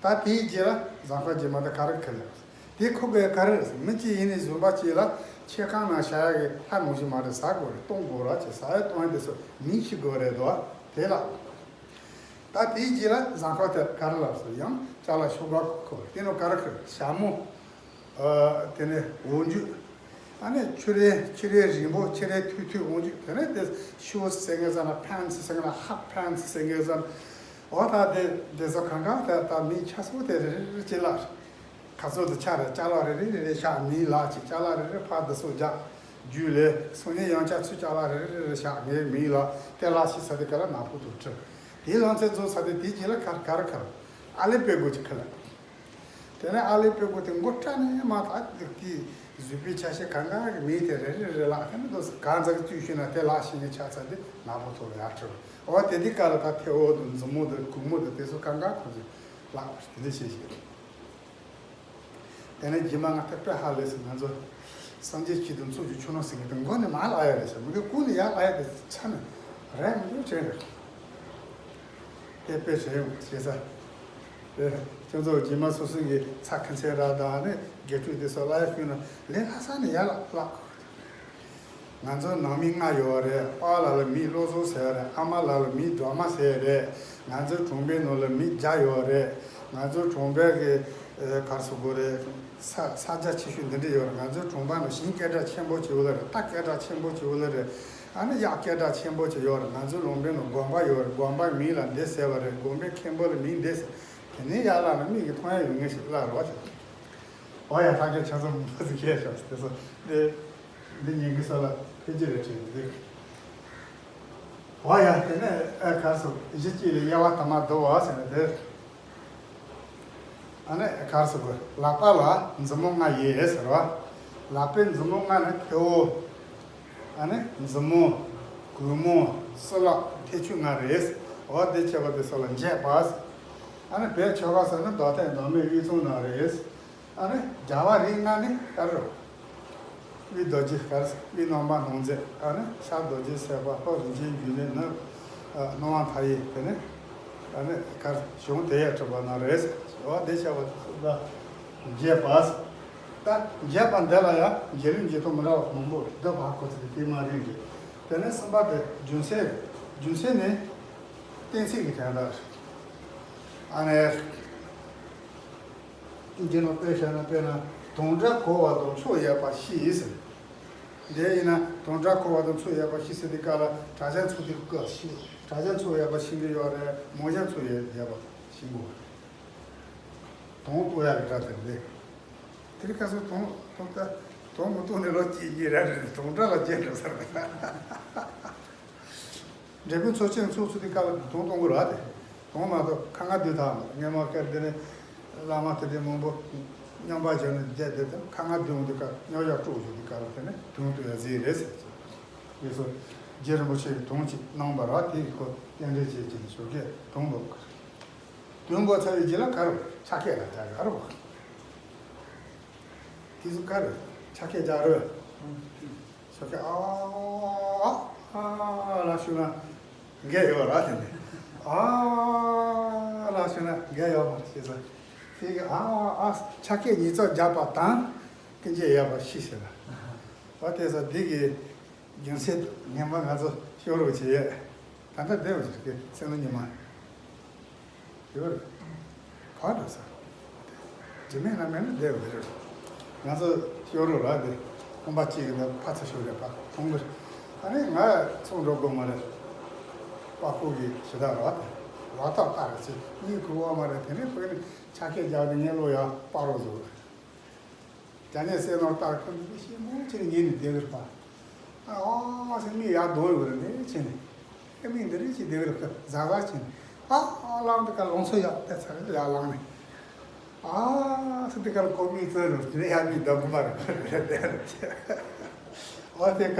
ད་དེའི་རྗེས་ལ་གཟའ་འཁོར་རྗེས་མ་དེ་ག་རེ་ཁེལ་ཡོད། དེ་ཁོ་གའི་ག་རེ་རེད། མི་གཅིག་ཡིན་ནའི་གཞོན་པ་གཅིག་ལ་ཆས་ཁང་ནང་བཞག་ཡག་གི་ལྷ་ནང་བཞིན་མ་རེད། ཟ་དགོས་རེད། བཏུང་དགོས་རེད། ཅེས་ཟ་ཡ་བཏུང་ཡ་དེ་ཚོ་མིང་ཤེས་དགོས་རེད་དོ། དེ་ལ། ད་དེའི་རྗེས་ལ་གཟའ་འཁོར་དེར་ག་རེ་ལབ་སོང་། ཡང་ཅ་ལག་ཤོག་སྒམ་ཁུར། དེ་ནང་ག་རེ་ཁུར། ཞྭ་མོ། ཨ། དེ་ནས་འོག་འཇུག་ཨ་ནི་ཕྱུ་རའི་ཕྱུ་རའི་རིང་པོ། ཕྱུ་རའི་ཐུང་ཐུང་འོག་འཇུག་དེ་ནས་དེ་ཤུ་ཟེར་མཁན་ཟེར་ན། ཕན་ཚི་ཟེར་མཁན་ལ། ཧབ་ཕན་ཚི་ཟེར་མཁན་ཟེར་ན། འོ་ད་དེ་དེ་ཚོ་གང་ག་དེ་ད་མིང་ཆ་ཚང་དེ་རེ་རེ་རེ་ཅིག་ལབ། ཁ་ཚོ་དེ་ཆ་རེ་ཅ་ལག་རེ་རེ་རེ་རེ་བཞག་མིང་ལབ་ཅིག་ཅ་ལག་རེ་རེ་ཕར་དེ་ཚོ་རྒྱག་རྒྱུ་ལས་སང་ཉིན་ཡང་བསྐྱར་ཚུར་ཅ་ལག་རེ་རེ་རེ་རེ་བཞག་ངའི་མིང་ལ་དེ་ལ་ཤི་ཚ་དེ་ག་ལ་ནག་པོ་དུ་བྲི། དེའི་ལོ་ཚད་རྫོགས་ཚ་དེ་དེའི་རྗེས་ལ་ག་ག་རེ་ཁུར། ཨ་ལི་པེ་གོ་ཅིག་ཁུར་ལ། དེ་ནས་ཨ་ལི་པེ་གོ་དེ་མགོ་སྐྲ་ནས་མ་ཐག་དེ་དེའི་བཟོས་པའི་ཆ་ཤས་གང་ག་གི་མིང་དེ་རེ་རེ་རེ་ལ། དེ་ནས་དུ་གང་ཟག་གི་བཅུད་ཤོད་ན་དེ་ལ་ཤི་ངའི་ཆ་ཚ་དེ་ནག་པོ་ཐོག་ལ་ཡར་བྲི། འོ་དེ་དེ་ག་ལ་ད་ཐེ་བོ་དང་མཛུབ་མོ་དང་གུག་མོ་དང་དེ་ཚོ་གང་ག་ཁོ་ཚོས་ལག་པར་དེ་འདྲ་བྱས་ཤིག་དེ་ནས་རྗེས་མ་ང་ཐག་པའི་ཧ་ལས་སུ་ང་ཚོ་སངས་རྒྱས་ཆོས་དང་ཚོགས་ཀྱི་མཆོག་ནོ་ཟེར་མཁན་དེ་མགོ་ནས་མར་ལ་ཡ་རེད་ཟེར། མི་དགེ་ཀུན་ནས་ཡར་ལ་ཡ་དེ་ཆ་ནས་རེད་མི་འདུག་དྲན་རེད། དེ་དཔེ་བྱས་ཡོང་བྱས་ས་དེ་ཁྱོད་ཚོ་རྗེས་མ་སོ་སོ་གི་ཚ་ཁ་མཚན་ར་དང་ནི་དགེ་ཕྲུག་དེ་ཚོ་ལ་ཡ་ཞུས་ན་ལས་ལྷག་ས་ནས་ཡར་ལ་ལག་ང་ཚོ་ནང་མི་ལྔ་ཡོད་རེད། པཱ་ལགས་ལ་མིང་བློ་བཟང་ཟེར་བ་རེད། ཨ་མ་ལགས་ལ་མིང་སྒྲོལ་མ་ཟེར་རེད། ང་ཚོའི་གྲོང་པའི་ནང་ལ་མི་བརྒྱ་ཡོད་རེད། ང་ཚོའི་གྲོང་པའི་གི་ཨ་ག་རེ་ཟེར་དགོས་རེད། ས་ས་རྒྱ་ཆེ་ཤོས་འདི་འདྲ་ཡོད་རེད། ང་ཚོའི་གྲོང་པ་ནང་ཞིང་སྐད་གྲགས་ཆེན་པོ་ཅིག་ཡོད་ལ་རེད། རྟ་སྐད་གྲགས་ཆེན་པོ་ཅིག་ཡོད་ལ་རེད། ཨ་ནི་གཡག་སྐད་གྲགས་ཆེན་པོ་ཅིག་ཡོད་རེད། ང་ཚོའི་ལུང་པའི་ནང་དགོན་པ་ཡོད་རེད། དགོན་པའི་མིང་ལ་འདི་ཟེར་བ་རེད། དགོན་པའི་མཁན་པོ་ལ་མིང་འདི་ཟེར། དེ་ནས་ཡར་ལ་ནི་མིག་གིས་མཐོང་ཡ་ཡོད་མཁན་ཞིག་ལ་རོགས་བྱེད། འོ་ཡ། ད་གིན་ཆ་ཚང་མི་ཚོ་ཁྱེར་ཤོག་དེ་ཚོ་འདི་འདི་ཉན་གི་ས་ལ་ཕལ་ཆེར་རེ་བྲིས་འདུག་འོ་ཡ། དེ་ནས་ཨ་ག་རེ་ཟེར། གཞི་གཅིག་ལ་དབྱེ་བ་དང་མ་བསྡུ་བ་ཟེར་ནས་དེ། ཨ་ནི་ག་རེ་ཟེར་དགོས། ལག་པ་ལ་མཛུབ་མོ་ལྔ་ཡོད་ཟེར་བ། ལག་པའི་མཛུབ་མོ་ལྔ་ནི་ཐལ་བོ། ཨ་ནི་མཛུབ་མོ། གུང་མོ། སྲིན་ལག་ཐལ་ཆུ་ལྔ་རེད། འོ་དེ་བྱས་པ་དེ་ཚོ་ལ་འབྱེད་པ། ཨ་ནི་བོད་ཆོལ་ཁ་ཟེར་ན་མདོ་སྟོད་མདོ་སྨད་དབུས་གཙང་ནང་རེད། ཨ་ནི་རྒྱལ་བ་རིགས་ལྔ་ནི་ག་རེ་རེད། དབུས་རྡོ་རྗེ་ག་རེ་ཟེར། དབུས་རྣམ་པར་སྣང་མཛད། ཨ་ནི་ཤར་རྡོ་རྗེ་སེམས་དཔའ། ལྷོ་རིན་ཆེན་སྒྱུ་ལུས། ནུབ་སྣང་བ་མཐའ་ཡས། དེ་ནི་ཨ་ནི་ག་རེ་གཞུང་དེ་ཡས་གྲུབ་པ་རྣམས་རེད། འོ་དེ་བྱས་པ་དེ་ཚོ་ལ་འབྱེད་པ། ད་འབྱེད་པ་འདི་ལ་ཡང་འབྱེད་ལུགས་འབྱེད་སྟངས་མི་འདྲ་བ་མང་པོ་འདུག་པ། ཁོ་ཚོ་དེ་དེ་མ་རེད་འདྲ། དེ་ནས་གསུམ་པ་དེ་རྒྱུ་མཚན་རེད། རྒྱུ་མཚན་ནི་གཏན་ཚིགས་ཀྱི་དོན་དག་རེད། ཨ་ནི། འདི་ནང་དཔེ་བཞག་ན། དཔེར་ན་དང་སྒྲ་གོ་བ་དང་ཚོགས་ཡོད་པ་ཞིག་ཟེར། འདི་ཡིན་ན་དང་སྒྲ་གོ་བ་དང་ཚོགས་ཡོད་པ་ཞིག་ཟེར་དུས་སྐབས་ལ་དྲག་ཅན་ཚོགས་དེ་སྐབས་ཤིག་དྲག་ཅན་ཚོགས་ཡོད་པ་ཤེས་ཀྱི་ཡོད་རེད། མང་ཅན་ཚོགས་ཡོད་ཡོད་པ་ཤེས་དགོས་པ་རེད། དང་གཏོང་ཡག་གི་སྒྲ་དེ་རེད། དེ་རིང་ཁ་སང་དང་གཏོང་ད་དང་མི་གཏོང་ནས་ལོ་གཅིག་གཉིས་རེ་རེ་དང་སྒྲ་ལ་བརྗེད་འགྲོ་ས་རེད། འབྲས་སྤུངས་ཚོགས་ཆེན་ཚོགས་ཚུལ་དེ་སྐབས་ལ་དུང་གཏོང་དགོས་རེད་དེ། དུང་མ་གཏོང་ཁ་ང་བསྡུས་ཐག་མ་སྔས་མ་སྐབས་འདི་ནས་བླ་མ་དེ་འདྲའི་མང་པོ་མཉམ་པར་བྱས་ནས་བསྡད་དེ། དེ་ཁ་ང་བསྡུས་འོང་དུས་སྐབས་མཉམ་བཞག་དཀྲུག་བྱུང་དུས་སྐབས་ལ་དེ་ནས་དུང་གཏོང་ཡ་ཟིག་རེད་ཟེར། དེ་ཚོ་རྗེ་རིན་པོ་ཆེ་གིས་དུང་ཅིག་གནང་བ་རེད། དེ་གི་ཁོ་རྟེན་འབྲེལ་བྱེད་ཀྱི་ནི་ཞོགས་ཀས་དུང་འབོག་གི་རེད། དུང་འབོག་ཚར་བའི་རྗེས་ལ་ག་རེ་ཕྱག་སྐད་ལ་རྒྱག་གི་རེད་བ། དེ་ཚོ་ག་རེ་ཕྱག་སྐད་རྒྱག་རོགས། ཆོ་ག་ཨ་ཨ་ལ་ཞུ་ན་འགལ་ཡོད་ར་དེ་ནས། ཨ་ལ་ཞུ་ན་འགལ་ཡོད་མ་རེད་ཞེས་ཟེར། དེ་གི་ཨ་ཨ་ཆ་སྐད་གཉིས་ཚོགས་བརྒྱབ་པ་དང་ཀུན་རྒྱལ་ཡོད་པ་ཤེས་ཟེར་ལ། འོ་དེ་ཚོ་འདི་གི་རྒྱུ་མཚན་ངན་པ་ང་ཚོ་ཤོར་རོགས་བྱེད་ཡས། ད་ལྟ་བསྡད་ཡོད་ཀྱི་སེམས་ནང་ཉི་མ། ཡོད་རེད། གང་འགྲོ་ས། རྗེས་མའི་ལམ་མེད་ན་བསྡད་ཡོད་རེད། ང་ཚོ་ཤོར་རོགས་ར་དེ་ཁང་པ་གཅིག་གི་ནང་ཕར་ཚུར་ཤོར་རེད་པ་མཐོང་གི་རེད། ཨ་ནི་ང་ཚོ་འགྲོ་དགོས་མ་རེད། པ་ཁུག་གི་ཞེ་དྲག་ར་དེ་ལག་ཐོག་ལྟ་ར་ཚེ་གཉིད་ཁུག་བ་མ་རེད། དེ་ནས་བོད་ནས་ཆ་སྐད་རྒྱག་གི་ངའི་བློ་ཡང་སྤར་རོགས་བཟོ། རྒྱ་ནས་སེ་ནོར་ལྟར་ཁོ་ནི་ཤེས་མོ་ཆེ་ནས་ཉན་ནས་བསྡད་ཡོད་པ། ཨ་ཨ་ཟེར་མི་ཡར་འདོན་ཡོད་རེད་ནས་ཆེ་ནས། ཨེ་མི་འདི་རེད་ཅེས་བསྡད་ཡོད་རེད་ཟ་ཟ་ཆེ་ནས། ཨ་ཨ་ལངས་དེ་ཀ་ལོང་ཚོ་ཡག་བལྟས་ཚར་རེད། ཡར་ལངས་ནས། ཨ་ཟེར་དེ་ཀ་ཁོ་མིག་བཙུམ་རེད། དེ་ནས་ཡར་མིག་ལྡབ་དགུ་མ་རེད་བསྡད་རེད་ཆེ། ཨ་དེ་ཀ་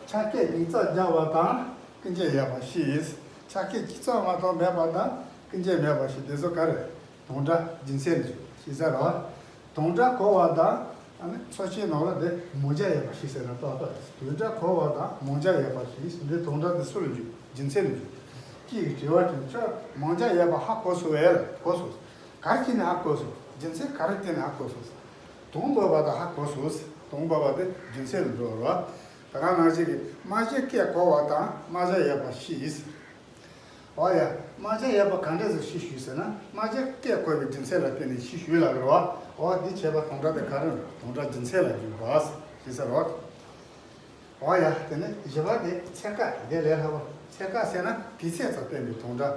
ཆ་སྐད་གཉིས་ཚོགས་བརྒྱབ་པ་དང་ཀུན་རྒྱལ་ཡོད་པ་ཤེས། ཆ་སྐད་གཅིག་ཚོགས་མ་གཏོགས་མེད་པ་དང་ཀུན་རྒྱལ་མེད་པ་ཤེས། དེ་ཚོ་ག་རེ། དུང་སྒྲ་རྒྱུ་མཚན་རེད་ཤེས་ས་རེད། དུང་སྒྲ་གོ་བ་དང་། ཨ་ནི་ཚོ་ཆེན་ནང་ལ་དེ་མོ་རྒྱ་ཡོད་པ་ཤེས་ཟེར་ན་ཏག་ཏག་རེད། དུང་སྒྲ་གོ་བ་དང་མོ་རྒྱ་ཡོད་པ་ཤེས། འདི་དུང་སྒྲ་དེ་སུ་ལ་འཇུག་རྒྱུ་མཚན་ལ་འཇུག་ཅིག་དྲི་བ་དྲིས། ཁྱོད་མོ་རྒྱ་ཡོད་པ་ཧ་གོ་སོང་བས། གོ་སོང་། ག་རེ་བྱས་ནས་ཧ་གོ་སོང་། རྒྱུ་མཚན་ག་རེ་བརྟེན་ནས་ཧ་གོ་སོང་། དུང་བབས་པ་དང་ཧ་གོ་སོང་། དུང་བབས་པ་དེ་རྒྱུ་མཚན་ལ་འགྲོ་བ་རེད། ད་ག་ནང་བཞིན་གྱི་རྨ་བྱའི་སྐད་གོ་བ་དང་རྨ་བྱ་ཡོད་པ་ཤེས། འོ་ཡ། རྨ་བྱ་ཡོད་པ་ག་འདྲས་སུ་ཤེས་ཞུས་ཟེར་ན། རྨ་བྱའི་སྐད་གོ་བའི་རྒྱུ་མཚན་ལ་བརྟེན་ནས་ཤེས་ཞུས་ལ་རེད་བ། འོ་འདི་བྱས་པ་དུང་སྒྲ་དེ་ག་རེ་རེད། དུང་སྒྲ་རྒྱུ་མཚན་ལ་འཇུག་པ་ཞེས་ཟེར་རོ། འོ་ཡ། དེ་ནས་བཞི་པ་དེ་ཚད་བཀག་འདི་ལས་སླ་བོ། ཚད་བཀག་ཟེར་ན་དུས་ཚོད་ཙམ་བསྟན་པའི་དུང་སྒྲ།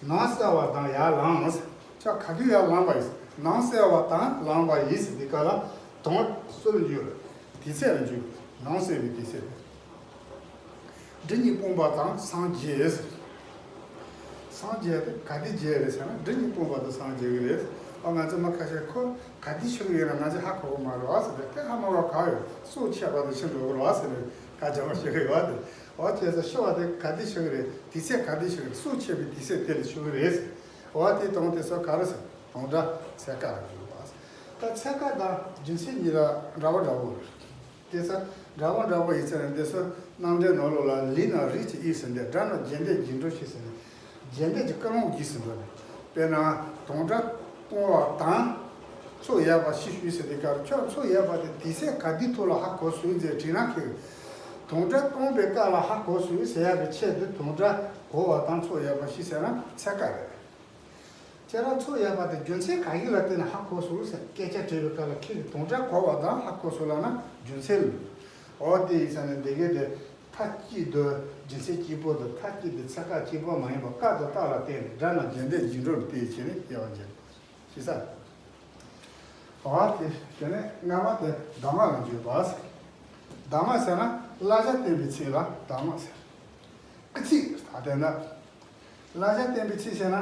ནང་གསལ་བ་དང་ཡར་ལངས། ཁྱོད་ག་དུས་ཡར་ལངས་པ་ཡིན། ནང་གསལ་བ་དང་ལངས་པ་ཡིན་ཟེར་དུས་སྐབས་ལ་དུང་སུ་ལ་འཇུག་དུས་ཚོད་ལ་འཇུག་ནང་གསལ་བའི་དུས་ཚོད་དེ། སྦྲུལ་གཉིས་སྤུངས་པ་དང་སངས་རྒྱས། སངས་རྒྱས་དེ་ག་དུས་རྒྱས་རེད་ཟེར་ན། སྦྲུལ་གཉིས་སྤུངས་པ་དང་སངས་རྒྱས་ཀྱི་རེད། ཨ་ང་ཚོ་མི་ཁ་ཤས་ཁོ་ག་དུས་ཤི་གི་ཡོད་ན་ང་ཚོ་ཧ་གོ་གི་མ་རེད་བ་ཟེར་ཏེ། དེ་ཧ་མ་གོ་ག་ཡོད། སྲོག་ཆད་པ་དང་ཤི་འགྲོ་གི་རེད་བ་ཟེར་ནས་ཁ་རྒྱ་མ་ཤི་གི་ཡོད་དེ། འོ་བྱས་ཙང་ཤི་བ་དེ་ག་དུས་ཤི་གི་རེད། དུས་ཚོད་ག་དུས་ཤི་གི་རེད། སྲོག་ཆད་པའི་དུས་ཚོད་དེ་ལ་ཤི་གི་རེད་ཟེར། འོ་དེ་དང་དེ་ཚོ་ག་རེ་ཟེར། དུང་སྒྲ་ཚད་བཀག་ལ་འཇུག་པ། ད་ཚད་བཀག་དང་རྒྱུ་མཚན་གཉིས་ལ་འདྲ་བ་འདྲ་བོ་རེད། དེ་ཚོ་འདྲ་བ་འདྲ་བོ་ཡིན་ཚེ་ན། འདི་ཚོ་རྣམ་འགྲེལ་ནང་ལོགས་ལ་ལུས་རྣམས་རིག་བྱེད་དབྱིབས་སུ་འདོད། སྒྲ་རྣམས་རྒྱས་འདེབས་རྒྱས་འགྲོས་ཤེས་ཟེར་ནས། རྒྱས་འདེབས་ཀྱི་ཀུན་སློང་རྗེས་སུ་འགྲོ་ནས། དཔེར་ན་དུང་སྒྲ་སྟོང་བ་དང་ཚོགས་ཡོད་པ་ཤེས་ཞུས་ཟེར་དུས་སྐབས། ཁྱོད་ཚོགས་ཡོད་པ་དེ་དུས་ཚོད་ག་དུས་ཐོག་ལ་ཧ་གོ་སོང་ཟེར་དྲིས་ན། ཁྱོད་དུང་སྒྲ་སྟོང་པའི་སྐབས་ལ་ཧ་གོ་སོང་ཟེར་ཡག་གི་ཆེད་དུ་དུང་སྒྲ་གོ་བ་དང་ཚོགས་ཡོད་པ་ཤེས་ཟེར་ན་ཚད་བཀག་རེད། ཁྱེད་རང་ཚོགས་ཡོད་པ་དེ་རྒྱུ་མཚན་ག་ཞིག་ལ་བརྟེན་ནས་ཧ་གོ་སོང་ཟེར་སྐད་ཆ་དྲིས་པའི་སྐབས་ལ། ཁྱེད་ཀྱིས་དུང་སྒྲ་གོ་བ་དང་ཧ་གོ་སོང་ལབ་ན་རྒྱུ་མཚན་ལ་འགྲོ། འོ་དེ་ཡིན་ཙང་ནས་འདི་གའི་དེ་མཐའ་གཅིག་ཏུ་རྒྱུ་མཚན་གཅིག་པོ་དང་མཐའ་གཅིག་ཏུ་ཚད་བཀག་གཅིག་པོ་མ་ཡིན་པར་སྐབས་དང་རྟགས་ལ་བརྟེན་ནས་སྒྲ་རྣམས་རྒྱས་འདེབས་རྒྱས་འགྲོས་ལ་བརྟེན་བྱས་ནས་དབྱེ་བ་འབྱེད་པ་ཞེས་ཟེར། འོ་དེ་དེ་ནས་ལྔ་པ་དེ་གདམས་ངག་ལ་འཇུག་པ་ཟེར། གདམས་ངག་ཟེར་ན་བསླབ་བྱ་བསྟན་པའི་ཚིག་ལ་གདམས་ངག་ཟེར། སྐུལ་ཚིག་ད་དེ་ན། བསླབ་བྱ་བསྟན་པའི་ཚིག་ཟེར་ན།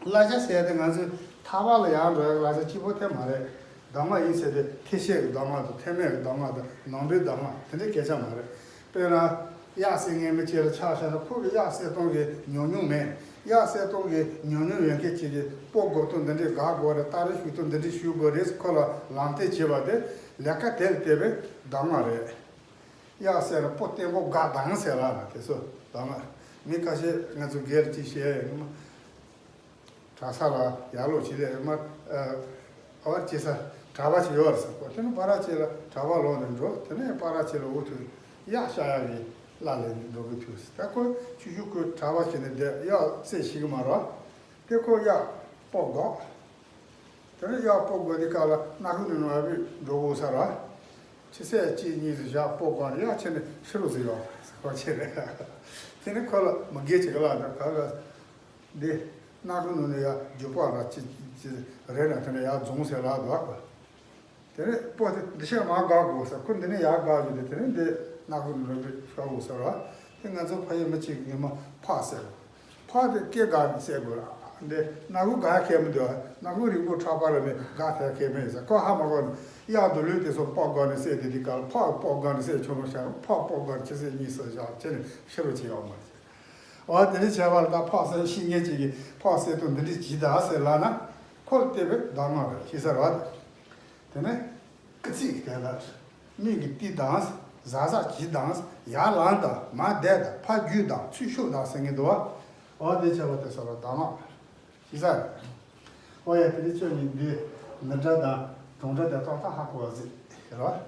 བསླབ་བྱ་ཟེར་ཏེ་ང་ཚོས་ཐར་པ་ལ་ཡར་འགྲོ་ཡག་བསླབ་བྱ་གཅིག་པོ་དེ་མ་རེད། གདམས་ངག་ཡིན་ཟེར་ཏེ་ཐེག་ཆེན་གྱི་གདམས་ངག་དང་ཐེག་དམན་གྱི་གདམས་ངག་དང་ནང་པའི་གདམས་ངག་དེ་འདྲའི་སྐད་ཆ་མ་རེད། དཔེར་ན། གཡག་བསད་མཁན་མི་གཅིག་ལ་ཆ་བཞག་ན། ཁོ་གི་གཡག་བསད་སྟངས་ཀྱི་ཉམས་མྱོང་མེད། གཡག་བསད་སྟངས་ཀྱི་ཉམས་མྱོང་ཡོད་མཁན་གཅིག་གིས་སྤོ་དགོས་དོན་འདི་འདྲས་དགག་དགོས་རེད། ལྟ་རེ་ཞུ་དོན་འདི་འདྲས་ཞུ་དགོས་རེད། ཁོ་ལ་ལམ་སྟོན་བྱས་པ་དེ་ལས་ཀ་དེ་ལ་བལྟས་པའི་གདམས་ངག་རེད། གཡག་བསད་ན་སྤོ་བརྟན་པོ་བཀག་དང་ཟེར་ལ་ན། དེ་ཚོ་ད་ང་མི་ཁ་ཤས་ང་ཚོ་སྒེར་གྱིས་བཤད་ཡོད་ནི་མ། གྲྭ་ས་ལ་ཡར་ལོག་བྱེད་ལས་མ། ཨ་བར་བྱེད་ས་གྲྭ་པ་ཞིག་ཡོད་རེད་ཟེར་གོ། དེ་ནི་བར་བྱེད་ལ་གྲྭ་པ་ལོག་ནས་འགྲོ། དེ་ནས་བར་བྱེད་ལ་འུ་ཐུག་གཡག་བཤའ་ཡག་གི་གླ་ལེན་འགྲོ་གི་ཐུག་ཟེར། ད་ཁོ་ཆུ་ཤུ་ཁོའི་གྲྭ་པ་བྱས་ནས་བསྡད། གཡག་བསད་ཤེས་གི་མ་རེད། དེ་ཁོ་གཡག་སྤོ་དགོས། དེ་ནས་གཡག་སྤོ་དགོས་དུས་སྐབས་ལ་སྣ་ཁུག་ནས་ནང་ཡར་འགྲོ་དགོས་ས་རེད། ཆུ་ཚོད་གཅིག་གཉིས་སུ་བཞག་སྤོ་དགོས་ནས་གཡག་ཁྱེར་ནས་ཤི་རུ་ཟིག་ཡོང་ཟེར་གོ་ཆེ་རེད། དེ་ནས་ཁོ་ལ་མི་དགེ་བྱེད་ཀྱི་ལ་ད་ག་ག་འདི་སྣ་ཁུག་ནང་ནས་ཡར་རྒྱུག་པ་ར་ཅི་ཅི་རེད་ན། དེ་ནས་ཡར་རྫོང་ཟེར་ལ་འདུག་ག་དེ་ནས་སྤོ་དེ་འདི་ཤེས་མ་དགའ་དགོས་ས། ཁོ་འདི་ནས་ཡར་དགའ་བྱུང་སྟེ། དེ་ནས་འདི་སྣ་ཁུག་ནང་རུ་ཤོར་དགོས་ས་ར། དེ་ང་ཚོ་ཕ་ཡུལ་མི་གཅིག་གིས་ངས་མ་ཕག་བསད་དགོས། ཕག་དེ་སྐེ་བཀག་ནས་བསད་དགོས་ར། འདི་སྣ་ཁུག་དགའ་ཁེལ་མི་འདུག་སྣ་ཁུག་རིང་པོ་ཕྲག་པ་ར་ནས་དགའ་ཐལ་ཁེལ་མེད་ས། ཁོ་ཧ་མ་གོ་ནས་གཡག་དུ་ལུས་དེ་ཚོ་སྤོ་དགོས་ནས་བསད་དེ། དེ་ག་ལ་ཕག་སྤོ་དགོས་ནས་བསད་ཆོག་མ་ཤར། ཕག་སྤོ་དགོས་ནས་ཆུ་ཚོད་གཉིས་སུ་བཞག་བྱས་ནས་ཤི་རུ་བྱས་ཡོང་མ་རེད། འོ་དེ་འདྲ་བྱས་པ་ལ་ད་ཕག་བསད་ཤེས་མཁན་ཅིག་གིས་ཕག་བསད་སྟངས་འདི་འདྲ་བྱེད་ད་ཟེར་ལབ་ན། ཁོ་ལ་བལྟས་པའི་གདམས་ངག་རེད་ཤེས་ས་རེད། དེ་ནས་སྐུལ་ཚིག་དེ་ལ། སྨད་ཀྱི་ཏི་དང་། གཟག་གཟག་གི་དང་། ཡར་ལངས་དང་། མར་བསྡད་དང་། ཕར་རྒྱུག་དང་། ཚུར་ཤོག་དང་ཟེར་གྱི་འདུག་བ། འོ་དེ་བྱས་པ་དེ་ཚོ་ལ་གདམས་ངག་ཅི་ཟེར། ཨོ་ཡ། དེ་རིང་ཁྱོད་ནི་འདི་ནི་སྒྲ་དང་གྲུང་སྒྲ་དེ་ཏག་ཏག་ཧ་གོ་བ་ཟིག་རེད་བ།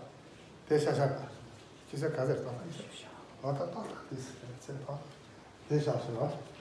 དེ་ཤ་ཤ་ཅི་ཟེར་ག་ཟེར་ཏག་ཏག་ཡིན་ཟེར། འོ་ད་ཏག་ཏག་དེ་ཟེར་ཚེ་ཕ་དེ་ཤ་ཤ་རེད་བ།